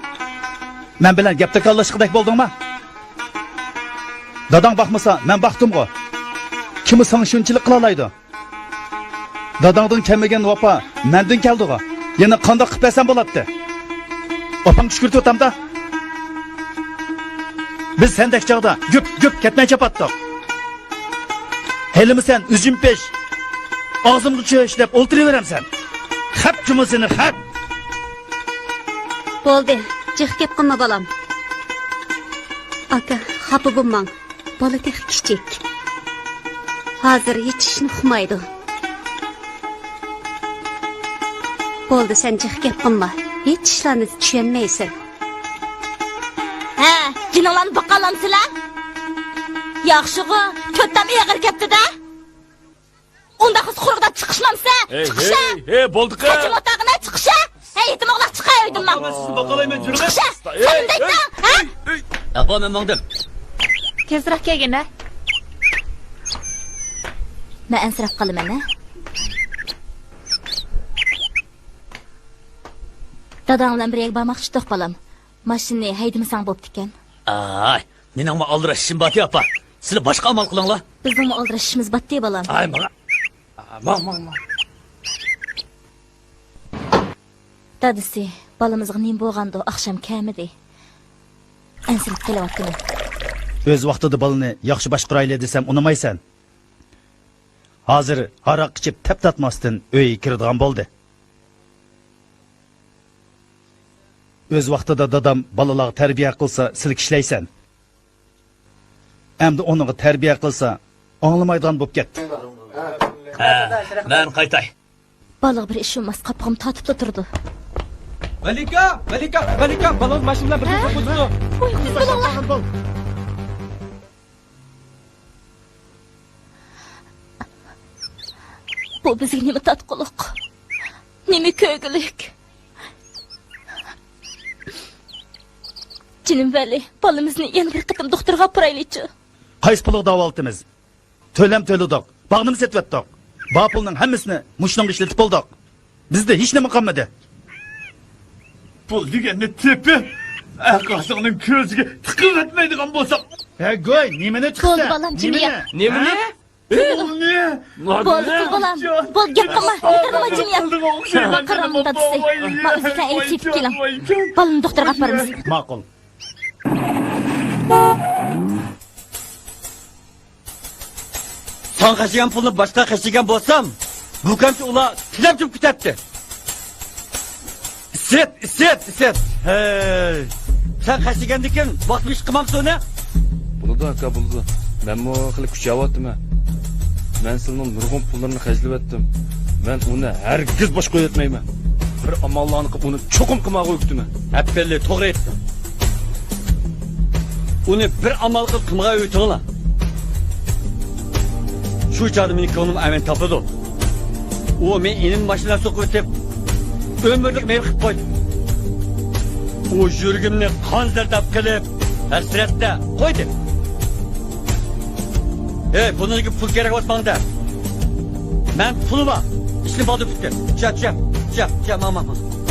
مەن بىلەن گەپ تاكاللاشقۇدەك بولدۇڭما؟ داداڭ باقمىسا، مەن باقتىمغۇ. كىممۇ ساڭا شۇنچىلىك قىلالايدۇ؟ داداڭدىن كەلمىگەن ۋاپا مەندىن كەلدىغۇ. يەنە قانداق قىلىپ بەرسەم بولاتتى؟ ئاپاڭ چۈشكۈرتۈۋاتامدا. بىز سەندەك چاغدا گۈپ-گۈپ كەتمەي چاپاتتۇق. ھېلىمۇ سەن ئۈزۈم پىش، ئاغزىمغا چۈش دەپ ئولتۇرۇۋېرەمسەن. خەپ جۇمۇ سېنى، خەپ! بولدى، جىق گەپ قىلما، بالام. ئاكا، خاپا بولماڭ. بالا تېخى كىچىك. ھازىر ھېچ ئىشنى ئۇقمايدۇ. بولدى، سەن جىق گەپ قىلما. ھېچ ئىشلارنى چۈشەنمەيسەن. ھە، جېنىڭلارنى باقالامسىلەر؟ ياخشىغۇ، تۆت تام ئېغىر كەپتۇ-دە. ئۇنداق قىلسا قۇرۇقداپ چىقىشمامسە؟ ھەي، چىقىشە! ھەي، ھەي، بولدى قىل! قېچىڭ ئوتاغىنى چىقىشە! ھەي، يېتىم ئوغلاق، چىقە ئۆيدىن ماڭ! ئاپا، مەن سىزنى باقالايمەن، جۈرمەڭ! چىقىشە! ھەي، سەن ھەي، دەيتتىڭ، ھە؟ ھەي، ھەي. ئاپا، مەن ماڭدىم. تېزرەك كەلگىنە. مەن ئەنسىرەپ قالىمەن، ھە؟ داداڭ بىلەن بىر يەرگە بارماقچىدۇق، بالام. ماشىنىنى ھەيدىمىسەڭ بوپتىكەن. ئاي، مېنىڭمۇ ئالدىراش ئىشىم بارتى، ئاپا. سىلەر باشقا ئامال قىلىڭلار. بىزنىڭمۇ ئالدىراش ئىشىمىز بارتى، بالام. ئاي، ماڭا. ماڭ، ماڭ، ماڭ. دادىسى، بالىمىزغا نېمە بولغاندۇ، ئاخشام كەلمىدى. ئەنسىرەپ قېلىۋاتىمەن. ئۆز ۋاقتىدا بالىنى ياخشى باشقۇرايلى دېسەم ئۇنىمايسەن. ھازىر ھاراق ئىچىپ تەپ تارتماستىن ئۆيگە كىرىدىغان بولدى. ئۆز ۋاقتىدا دادام بالىلارغا تەربىيە قىلسا، سىلكىشلەيسەن. ئەمدى ئۇنىڭغا تەربىيە قىلسا، ئاڭلىمايدىغان بولۇپ كەتتى. ھە، مەن قايتاي. بالىغا بىر ئىش بولماس، قاپىقىم تارتىپلا تۇرىدۇ. مەلىكە، مەلىكە، مەلىكە، بالىڭىز ماشىنا بىلەن بىر يەرگە قويۇپتۇ. ھە؟ ۋاي، تېز بولۇڭلار. بۇ بىزگە نېمە تارتقۇلۇق؟ نېمە كۆرگۈلۈك؟ جېنىم ۋەلى، بالىمىزنى يەنە بىر قېتىم دوختۇرغا ئاپىرايلىچۇ. قايسى پۇلغا داۋالىتىمىز؟ تۆلەم تۆلىدۇق، باغنىمۇ سېتىۋەتتۇق. بار پۇلنىڭ ھەممىسىنى مۇشۇنىڭغا ئىشلىتىپ بولدۇق. بىزدە ھېچنېمە قالمىدى. پۇل دېگەننى تېپىپ، ئەقاسىڭنىڭ كۆزىگە تىقىۋەتمەيدىغان بولساق. ھە، گۇي، نېمىنى تىقىسەن؟ بولدى، بالام، جىمىيە. نېمىنى؟ نېمىنى؟ بولدى، پۇل، بالام. بولدى، گەپ قىلما، ھەيدەرما، جىمىيە. ما قاراڭ دادىسى. ما ئۆزى سەن ئېلىپ سېتىپ كېلىڭ. بالىنى دوختۇرغا ئاپىرىمىز. ماقۇل. ساڭا خەجلىگەن پۇلنى باشقىلارغا خەجلىگەن بولسام، بۇ كەمچە ئۇلار تىلەپ چۈپ كېتەتتى. ئىسىت، ئىسىت، ئىسىت. ھەي. سەن خەجلىگەندىكىن ۋاقتىدا ئىش قىلمامسەن ئۇنى؟ بولىدۇ، ئاكا، بولىدۇ. مەنمۇ خېلى كۈچەۋاتىمەن. مەن سىلىنىڭ نۇرغۇن پۇللىرىنى خەجلىۋەتتىم. مەن ئۇنى ھەرگىز بوش قويۇۋەتمەيمەن. بىر ئاماللارنى قىلىپ، ئۇنى چوقۇم قىلماغا ئۆگىتىمەن. ھەپپەللى، توغرا ئېيتتىڭ. ئۇنى بىر ئامال قىلىپ قىلمىغا ئۆگىتىڭلار. شۇ چاغدا مېنىڭ كۆڭلۈم ئەمىن تاپىدۇ. ئۇ مېنىڭ ئىنىمنى ماشىنا سوقۇۋېتىپ، ئۆمۈرلۈك مېيىپ قىلىپ قويدى. ئۇ يۈرىكىمنى قان زەرداب قىلىپ، ھەسرەتتە قويدى. ھەي، بۇنىڭدىكى پۇل كېرەك بولسا ماڭا دە. مەن پۇلى بار. ئىشنى بالدۇر پۈتتۈر. چۈشە، چۈشە، چۈشە، چۈشە، ماڭ، ماڭ، ماڭ.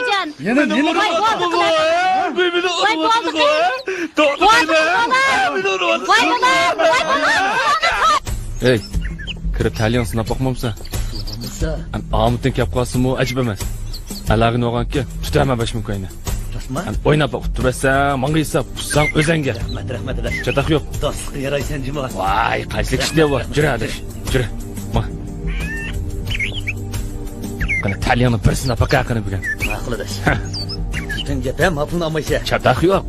ئاكاجان. يەنە نېمە قىلىۋاتىدىغۇ؟ ۋاي، بولدى. ۋاي، بالام! ۋاي، بالام! ۋاي، بالام! ۋاي، بالام! ئەي، كىرىپ تەلىيىڭ سىناپ باقمامسەن؟ ئەم، ئامىتىڭ كەپ قالسىمۇ ئەجىب ئەمەس. ئالاغىن بولغانكى، تۇتىمەن بەش مىڭ كوينى. ئەم، ئويناپ باق، ئۇتتۇرۇۋەتسەڭ، ماڭا ھېساب، ئۇتساڭ ئۆزەڭگە. رەھمەت، رەھمەت، ئاداش. چاتاق يوق. دوستلۇققا يارايسەن جۇمۇ. ۋاي، قايسى كىشى دەۋا؟ جۈرە، ئاداش. جۈرە. ما. قېنى، تەلىيىڭنى بىر سىناپ باقە، قېنى، بۈگۈن. ماقۇل، ئاداش. پۈتۈن گەپ، ھە، ما پۇلنى ئالمايسەن. چاتاق يوق.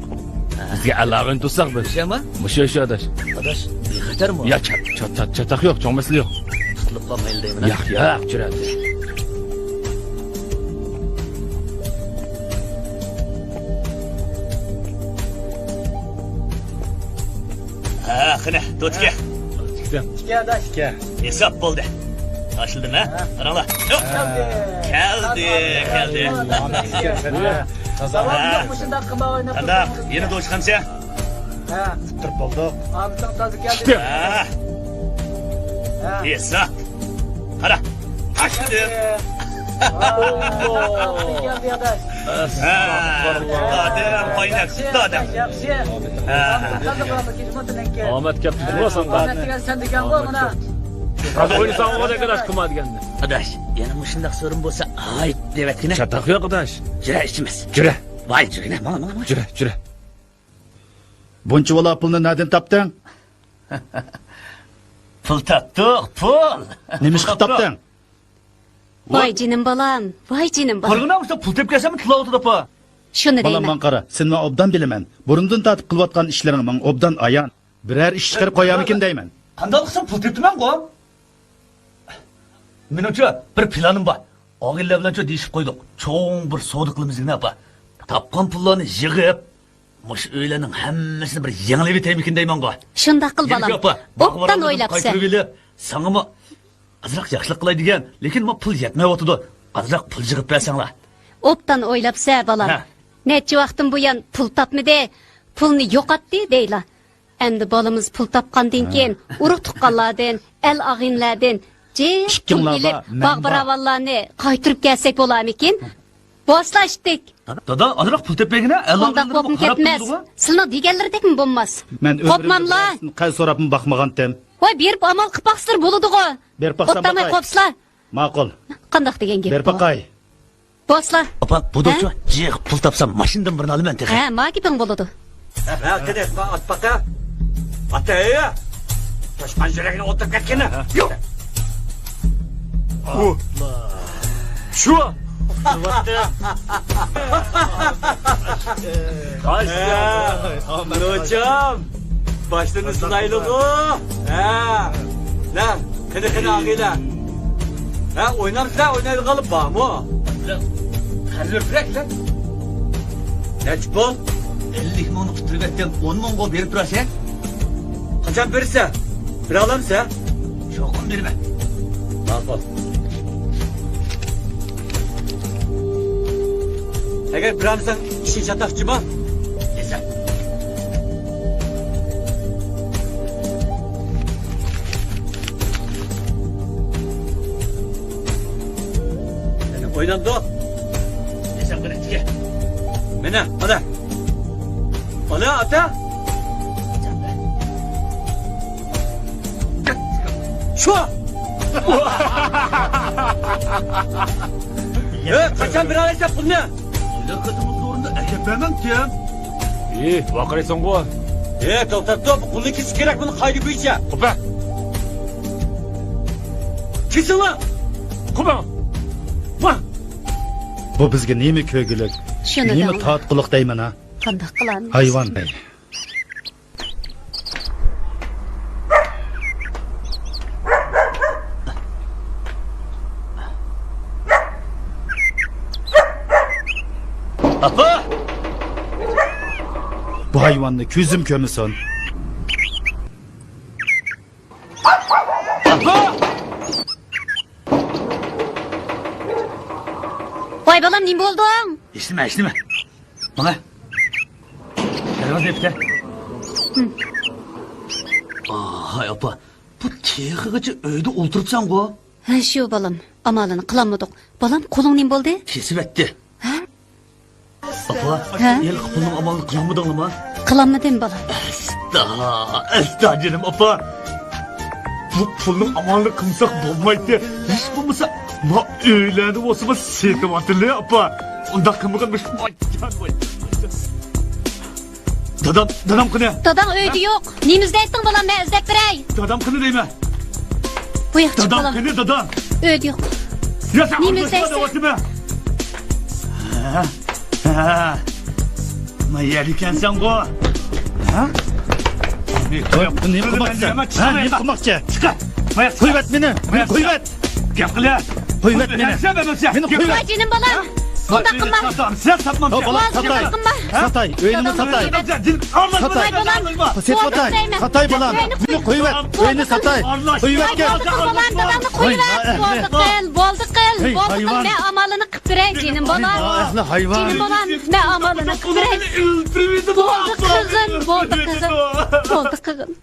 بىزگە ئالاغىنى تۇتساق بىز. شۇما؟ مۇشۇ، شۇ، ئاداش. ئاداش، بىخەتەرمۇ؟ يا، چات-، چات-، چات-، چاتاق يوق، چوڭ مەسىلە يوق. تۇتۇلۇپ قالمايلى دەيمەن، ھە؟ ياق، ياق، جۈرە. ھە، قېنى، دوتىكە. تىكتىم. تىكە، ئاداش. تىكە. ھېساب بولدى. تاشلىدىم، ھە؟ ھە. قاراڭلار. يوق. كەلدى. كەلدى، كەلدى. ھە. سالام، مۇشۇنداق قىلماي ئويناپ قانداق؟ تۇرسىڭىز. يەنە دوش خەمسە؟ ھە. ئۇتتۇرۇپ بولدۇق. ئامىتىڭ تازا كەلدى. تىكتىم. ھە. ھە. ھېساب. قارا. تاشلىدىم. ئاللا. ھە، ئادەم قايناق، ياخشى، ئادەم. ياخشى. ھە. ئامەت كەپتۇ، جۇمۇ ساڭا. ئامەت دېگەن سەن دېگەنغۇ، مانا. ھازىر ئوينىساڭ، ئۇ دەك ئاداش، قىلما دېگەننى. ئاداش، يەنە مۇشۇنداق سورۇن بولسا، ھايت دەۋەتكىنە. چاتاق يوق، ئاداش. جۈرە، ئىچىمىز. جۈرە. ۋاي، جۈرىگىنە، ماڭا، ماڭا، ماڭا. جۈرە، جۈرە. بۇنچە بالا پۇلنى نەدىن تاپتىڭ؟ پۇل تاپتۇق، پۇل. نېمە ئىش قىلىپ تاپتىڭ؟ ۋاي جېنىم بالام، ۋاي جېنىم بالام. قارىغىنا، ئۇستا پۇل تېپىپ كەلسەممۇ تىللاۋاتىدۇ، ئاپا. شۇنى دەيمەن. بالام، ماڭا قارا، سېنى مەن ئوبدان بىلىمەن. بۇرۇندىن تارتىپ قىلىۋاتقان ئىشلىرىڭ ماڭا ئوبدان ئايان. بىرەر ئىش چىقىرىپ قويامىكىن دەيمەن. قانداق قىلسام پۇل تېپىمەنغۇ؟ مېنىڭچۇ بىر پىلانىم بار. ئاغىنىلەر بىلەنچۇ دېيىشىپ قويدۇق. چوڭ بىر سودا قىلىمىز دېگىنە، ئاپا. تاپقان پۇللارنى يىغىپ، مۇشۇ ئۆيلەرنىڭ ھەممىسىنى بىر يېڭىلىۋېتەيمىكىن دەيمەنغۇ. شۇنداق قىل، بالام. ئوبدان ئويلاپسەن. قايتۇرۇۋېلىپ، ساڭىمۇ ئازراق ياخشىلىق قىلاي دېگەن، لېكىن ما پۇل يەتمەيۋاتىدۇ. ئازراق پۇل يىغىپ بەرسەڭلار. ئوبدان ئويلاپسە، بالام. ھە. نەچچە ۋاقىتتىن بۇيان پۇل تاپمىدى، پۇلنى يوقاتتى دەيلا. ئەمدى بالىمىز پۇل تاپقاندىن كېيىن، ئۇرۇق تۇغقانلاردىن، ئەل ئاغىنىلەردىن جىق پۇل ئىلىپ، باغ باراۋانلارنى قايتۇرۇپ كەلسەك بولارمىكىن؟ بولسا ئىشتىك. دادا، ئازراق پۇل تېپىپ بەرگىنە، ئەل ئاغىنىلىرىمۇ قاراپ تۇرىدىغۇ. سىلىنىڭ دېگەنلىرىدەكمۇ بولماس. مەن ئۆمرۈمدە قوپماملا. بىرەرسىنى قەرز سوراپمۇ باقمىغانتىم. ۋاي، بېرىپ ئامال قىلىپ باقسىلىرى بولىدىغۇ. بېرىپ باقسام باقاي. قوپسىلا. ماقۇل. قانداق دېگەن گەپ بۇ؟ بېرىپ باقاي. بولسىلا. ئاپا، بۇ دوچۇ جىق پۇل تاپسام، ماشىنىدىن بىرنى ئالىمەن تېخى. ھە، ما گېپىڭ بولىدۇ. ھە، قېنى، ئات باقا. ئات، ئەي. توشقان يۈرەكنى ئولتۇرۇپ كەتكىنى. يوق. ئۇ. شۇ. قايسى؟ نوچام. باشلىرىنى سىلايلىغۇ. ھە. نە، قېنى، قېنى، ئاغىلە. ھە، ئوينامسىلەر، ئوينايدىغانلار بارمۇ؟ قەرز بېرىپ بېرەيلى. نەچچە پۇل؟ ئەللىك مىڭنى قۇتۇرۇۋەتتىم، ئون مىڭغا بېرىپ تۇراسەن. قاچان بېرىسەن؟ بېرەلەمسەن؟ چوقۇم بېرىمەن. ماقۇل. ئەگەر بېرەلمىسەڭ، ئىشىڭ چاتاق جۇمۇ. دېسەم. مانا ئوينامدۇ؟ دېسەم قېنى تىكە. مانا، مانا. مانا، ئاتا. شۇ! ھە، قاچان بېرەلەيسەن پۇلنى؟ كېلەر قېتىملىق ئورنىدا ئەكەپ بەرمەمتىم. ئى، ۋارقىرايسەنغۇ. ئى، توختاپ تۇر، پۇلنى كېسىش كېرەك، بۇنى قائىدە بويىچە. قوپە. كېسىڭلار! قوپە! ۋاھ! بۇ بىزگە نېمە كۆرگۈلۈك، شۇنى نېمە دەڭلار. تارتقۇلۇق دەيمەن ھە. قانداق قىلامىز؟ ھايۋان. ئاپا! بۇ ھايۋاننى كۆزۈم كۆرمىسۇن. ئاپا! ۋاي بالام، نېمە بولدۇڭ؟ ھېچنېمە، ھېچنېمە. ماڭا. دەرۋازىنى يېپىپ كەل. ھاي ئاپا، بۇ تېخىغىچە ئۆيدە ئولتۇرۇپسەنغۇ؟ ھە، شۇ بالام، ئامالىنى قىلالمىدۇق. بالام، قولۇڭ نېمە بولدى؟ كېسىۋەتتى. ھە؟ ئاپا، ھە؟ ھېلىقى پۇلنىڭ ئامالىنى قىلالمىدىڭلىما؟ قىلالمىدىم بالام. ئەستا، ئەستا جېنىم ئاپا. بۇ پۇلنىڭ ئامالىنى قىلمىساق بولمايتتى. ھېچ بولمىسا ما ئۆيلەرنى بولسىمۇ سېتىۋاتىلى ئاپا. ئۇنداق قىلمىغىن مۇشۇ. دادام، دادام قېنى؟ داداڭ ئۆيدە يوق. نېمە ئىزدەيتتىڭ بالام، مەن ئىزدەپ بېرەي. دادام قېنى دەيمەن. بۇ ياققا چىق دادام بالام. قېنى دادام؟ ئۆيدە يوق. يا سەن نېمە ئۇرۇشۇپ ئىزدەيسەن؟ دەۋاتىمەن. ھە؟ ھە؟ ما يەردە ئىكەنسەنغۇ؟ ھە؟ نېمە قىلماقچى؟ ھە، نېمە قىلماقچى؟ چىقار. قويۇۋەت مېنى. مېنى قويۇۋەت. گەپ قىلە. قويۇۋەت مېنى. مېنى قويۇۋەت. ۋاي جېنىم بالام. ئۇنداق قىلما. ساتاي. ساتاي. ئۆينى ساتاي. ساتاي. ساتاي بالام. ساتاي. ساتاي بالام. مېنى قويۇۋەت. ئۆينى ساتاي. قويۇۋەت. بولدى قىل بالام، دادامنى قويۇۋەت. بولدى قىل. بولدى قىل. مەن ئامالىنى قىلىپ بېرەي جېنىم بالام. جېنىم بالام، مەن ئامالىنى قىلىپ بېرەي. بولدى قىزىم، بولدى قىزىم. بولدى قىزىم.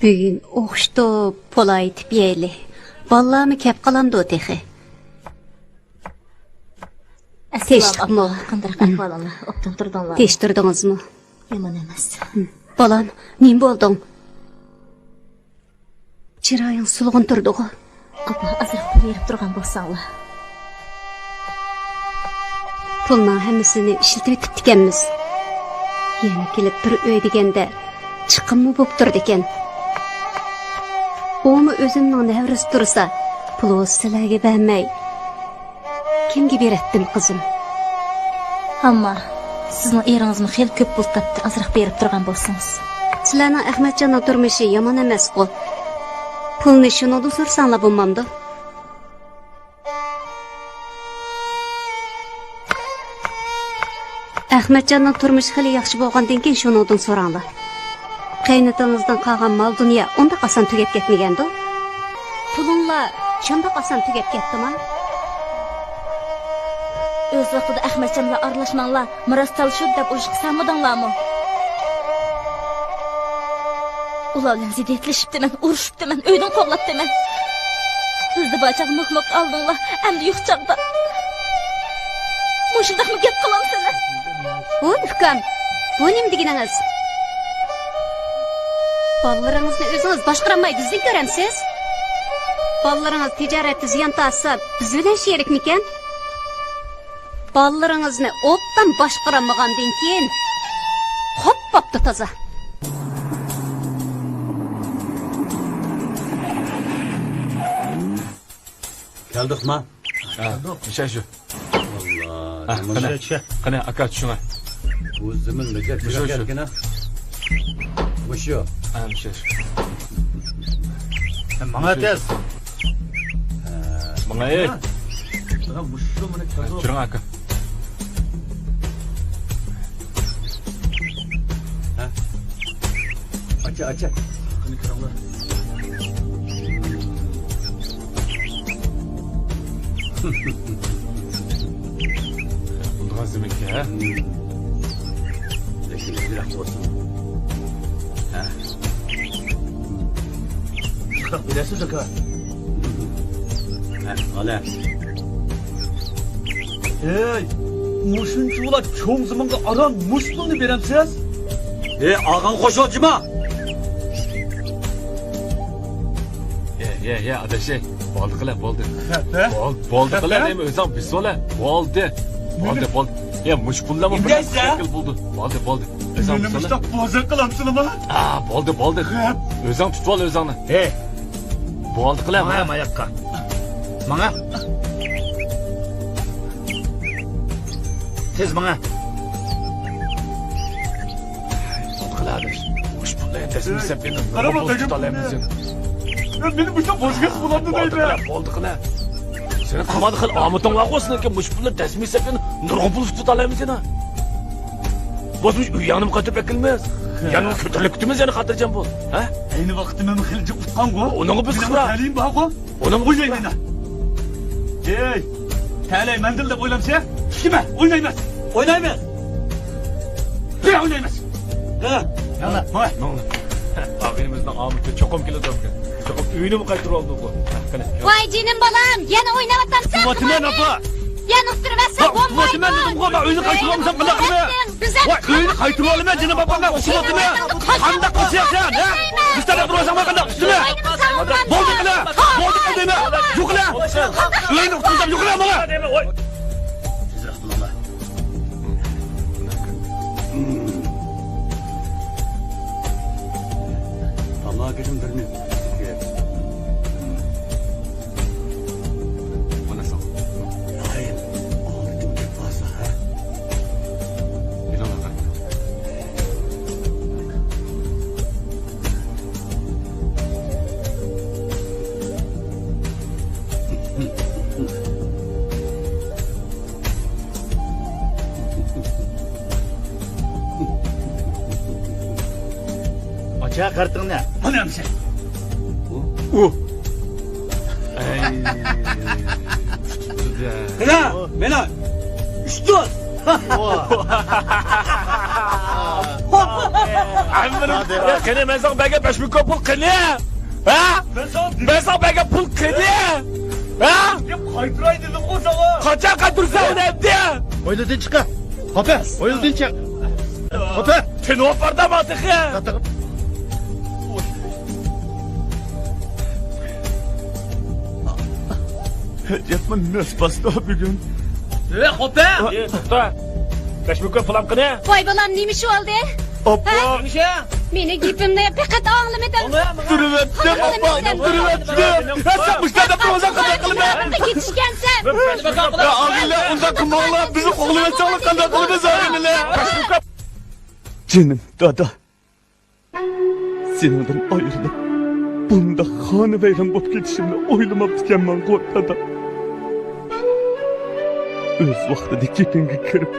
بۈگۈن ئوخشىتىپ پولايتىپ يەيلى. بالىلارمۇ كەپ قالامدۇ تېخى؟ ئەسسالامۇ. تىنچلىقمۇ؟ قانداق ئەھۋالىڭلار؟ ئوبدان تۇردۇڭلارمۇ؟ تىنچ تۇردىڭىزمۇ؟ يامان ئەمەس. بالام، نېمە بولدۇڭ؟ چىرايىڭ سولغۇن تۇردىغۇ؟ ئاپا، ئازراق پۇل بېرىپ تۇرغان بولساڭلار. پۇلنىڭ ھەممىسىنى ئىشلىتىۋېتىپتىكەنمىز. يەنە كېلىپ بىر ئۆي دېگەندە چىقىممۇ بوپ تۇرىدىكەن. ئۇمۇ ئۆزۈمنىڭ نەۋرىسى تۇرسا، پۇلى سىلەرگە بەرمەي، كىمگە بېرەتتىم، قىزىم؟ ئەمما سىزنىڭ ئېرىڭىزمۇ خېلى كۆپ پۇل تاپتى، ئازراق بېرىپ تۇرغان بولسىڭىز. سىلەرنىڭ ئەخمەتجاننىڭ تۇرمۇشى يامان ئەمەسقۇ. پۇلنى شۇنىڭدىن سورىساڭلار بولمامدۇ؟ ئەخمەتجاننىڭ تۇرمۇشى خېلى ياخشى بولغاندىن كېيىن شۇنىڭدىن سوراڭلار. قېيىنئاتىڭىزدىن قالغان مال-دۇنيا ئۇنداق ئاسان تۈگەپ كەتمىگەندۇ؟ پۇلۇڭلار شۇنداق ئاسان تۈگەپ كەتتىما؟ ئۆز ۋاقتىدا ئەخمەتجان بىلەن ئارىلاشماڭلار، مىراس تالىشىدۇ دەپ ئۇرۇش قىلسامىدىڭلارمۇ؟ ئۇلار بىلەن زىددىيەتلىشىپتىمەن، ئۇرۇشۇپتىمەن، ئۆيدىن قوغلاپتىمەن. بىزدە بار چاغدا مىق-مىق ئالدىڭلار، ئەمدى يوق چاغدا مۇشۇنداقمۇ گەپ قىلامسىلەر؟ ۋوي ئۇكام، بۇ نېمە دېگىنىڭىز؟ بالىلىرىڭىزنى ئۆزىڭىز باشقۇرالماي بىزدىن كۆرەمسىز؟ بالىلىرىڭىز تىجارەتتە زىيان تارتسا، بىز بىلەن شېرىكمىكەن؟ بالىلىرىڭىزنى ئوبدان باشقۇرالمىغاندىن كېيىن، قوپ بوپتۇ تازا. كەلدۇقما؟ ھە، نىشان شۇ. ھە، قېنى، قېنى، ئاكا، چۈشۈڭە. بۇ زېمىن نەجەپ مۇشۇ، شۇ. مۇشۇ. ھە، مۇشۇ، شۇ. ماڭا تېز. ماڭا، ئەي. مۇشۇ مېنى تېز. چۈشۈڭە، ئاكا. ھە؟ ئاچا، ئاچا. قېنى كىرىڭلار. بۇندىغان زېمىنكى، ھە؟ لېكىن يىراق بولسۇن. ھە؟ يىراق بىلەسىز، ئاكا. ھە، ئالە. ئەي، مۇشۇنچىۋالا چوڭ زېمىنغا ئاران مۇشۇ پۇلنى بېرەمسىز؟ ئەي، ئاغام قوشۇلچىما؟ يە، يە، يە، ئاداش، بولدى قىلە، بولدى. ھە؟ بول-، بولدى قىلە، ھە؟ دەيمەن، ئۆزۈڭ بىسۋالە. بولدى. بولدى، بولدى. يە، مۇشۇ پۇللارمۇ بىر شەكىل بولدى. بولدى، بولدى. ئۆزۈڭ مېنى بىسۋالە. مۇشۇنداق بوزەك قىلامسىلىما؟ ئا، بولدى، بولدى. ھە؟ ئۆزۈڭ تۇتۇۋال ئۆزۈڭنى. ھە. بولدى قىلە. ماڭا، ماياققا. ماڭا. تېز ماڭا. بولدى قىلە، ئاداش. مۇشۇ پۇلنى دەسمىسەپ يەنە قارا نۇرغۇن پۇل تۇتالايمىز يەنە. يا، مېنى مۇشۇنداق بوزەك قىلامدۇ دەيمەن. بولدى قىلە، بولدى قىلە. سېنىڭ قىلمايدىغان خىل ئامىتىڭ بارغۇ سېنىڭكى، مۇشۇ پۇلنى دەسمىسەپ يەنە نۇرغۇن پۇل تۇتالايمىز يەنە. بولسا مۇشۇ ئۆيۈڭنىمۇ قايتۇرۇپ ئەكەلمىز. يەنە كۆتۈرۈلۈپ كېتىمىز يەنە خاتىرجەم بول. ھە؟ ئەينى ۋاقىتتا مەن خېلى جىق ئۇتقانغۇ. ئۇنىڭغا بىز مېنىڭ قىزرا. تەلىيىم بارغۇ. ئۇنىڭغا بىز ئوينايمەن. ئەي، تەلەي مەندىل دەپ ئويلامسە؟ تىكىمە، ئوينايمىز. ئوينايمىز. بىر ئوينايمىز. ھە. يالا، ۋاي. ئاغىنىمىزنىڭ ئامىتى چوقۇم كېلىدۇ. چوقۇم ئۆيىنىمۇ قايتۇرۇۋالدى بۇ. قېنى. ۋاي جېنىم بالام، يەنە ئويناۋاتامسەن؟ ئۇتۇۋاتىمەن، ئاپا. يەنە ئۇتتۇرۇۋەتسە بولمايدۇ. ئۇتۇۋاتىمەن دېدىمغۇ، مەن ئۆينى قايتۇرۇۋالمىسام قانداق قىلىمەن؟ ۋاي، ئۆينى قايتۇرۇۋالىمەن، جېنىم ئاپا، مەن ئۇتۇۋاتىمەن. قانداق قىلسايسەن، ھە؟ بىز تەرەپ تۇرۇۋالساڭ مەن قانداق ئۈستىمە؟ بولدى قىلە، بولدى قىلە دەيمەن. يوقلا. ئۆينى ئۇتتۇرسام يوقلا ماڭا. تېزرەك قىلىڭلار. تاماكىدىن بىرنى. مانا ساڭا. ھاي، ئالدىدىن گەپ بارسا، ھە؟ بىلال ئاكا. ئاچا كارتىڭنى. مانا ئەمسە. ئۇ. ئەي. قېنى، مانا ئۈچ تال. ھەممىنى. قېنى، مەن ساڭا بەرگەن بەش مىڭ كوي پۇل قېنى؟ ھە؟ مەن ساڭا بەرگەن پۇل قېنى؟ ھە؟ دەپ قايتۇراي دېدىمغۇ ساڭا. قاچان قايتۇرساڭ ئۇنى ئەمدى؟ ھويلىدىن چىقە. خوپە، ھويلىدىن چىق. خوپە. تىنىۋاپاردام تېخى. ھەجەپمۇ نەس باستى بۈگۈن. ئە، خوپە. ئە، توختا. بەش مىڭ كوي پۇلۇم قېنى؟ ۋاي بالام، نېمە ئىش بولدى؟ ئاپا. ھە؟ مېنى گېپىمنى پەقەت ئاڭلىمىدىڭ. تۇرۇۋەتتىم، ئاپا، تۇرۇۋەتتىم. ھە، سەن مۇشۇنداق دەپ تۇرۇۋالساڭ قانداق قىلىمەن؟ كېتىشكەنسەن. يا ئاغىنىلەر، ئۇنداق قىلماڭلار، بىزنى قوغلىۋەتسەڭلار قانداق قىلىمىز ئاغىنىلەر؟ جېنىم دادا، سېنىڭدىن ئايرىلىپ، بۇنداق خانىۋەيران بولۇپ كېتىشىمنى ئويلىماپتىكەنمەنغۇ، دادا. ئۆز ۋاقتىدا گېپىڭگە كىرىپ،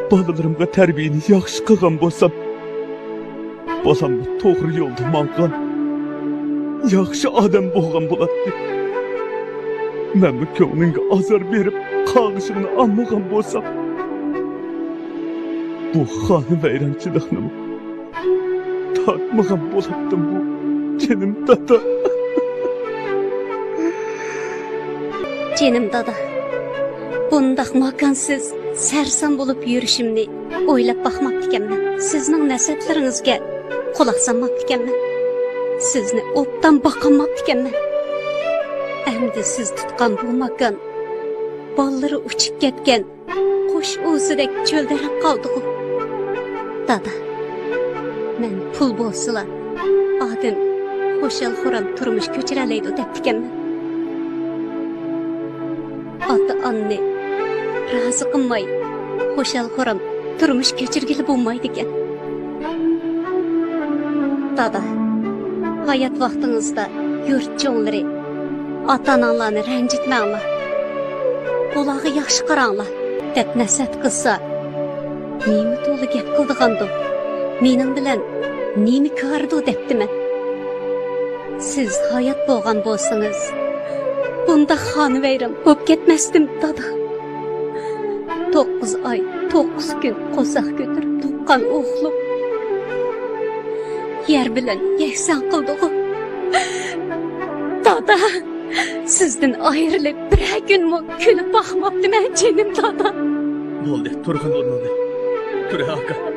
بالىلىرىمغا تەربىيەنى ياخشى قىلغان بولسام، بالاممۇ توغرا يولدا ماڭغان، ياخشى ئادەم بولغان بولاتتى. مەنمۇ كۆڭلۈڭگە ئازار بېرىپ، قاغىشىڭنى ئالمىغان بولسام، بۇ خانىۋەيرانچىلىقنىمۇ تارتمىغان بولاتتىمغۇ، جېنىم دادا. جېنىم دادا، بۇنداق ماكانسىز، سەرسان بولۇپ يۈرۈشۈمنى ئويلاپ باقماپتىكەنمەن. سىزنىڭ نەسىھەتلىرىڭىزگە قۇلاق سالماپتىكەنمەن. سىزنى ئوبدان باقالماپتىكەنمەن. ئەمدى سىز تۇتقان بۇ ماكان بالىلىرى ئۇچۇپ كەتكەن قۇش ئۇۋىسىدەك چۆلدەرەپ قالدىغۇ. دادا، مەن پۇل بولسىلا، ئادەم خۇشال-خۇرام تۇرمۇش كۆچۈرەلەيدۇ دەپتىكەنمەن. ئاتا-ئانىنى رازى قىلماي، خۇشال-خۇرام تۇرمۇش كەچۈرگىلى بولمايدىكەن. دادا، ھايات ۋاقتىڭىزدا يۇرت چوڭلىرى، ئاتا-ئاناڭلارنى رەنجىتمەڭلار، ئۇلارغا ياخشى قاراڭلار دەپ نەسىھەت قىلسا، نېمە تولا گەپ قىلىدىغاندۇ؟ مېنىڭ بىلەن نېمە كارىدۇ دەپتىمەن. سىز ھايات بولغان بولسىڭىز، بۇنداق خانىۋەيران بولۇپ كەتمەستىم، دادا. توققۇز ئاي، توققۇز كۈن قورساق كۆتۈرۈپ تۇغقان ئوغلۇم يەر بىلەن يەكسان قىلدىغۇ. دادا، سىزدىن ئايرىلىپ بىرەر كۈنمۇ كۈلۈپ باقماپتىمەن، جېنىم دادا. بولدى، تۇرغىن ئورنۇڭدىن. تۇرە ئاكا.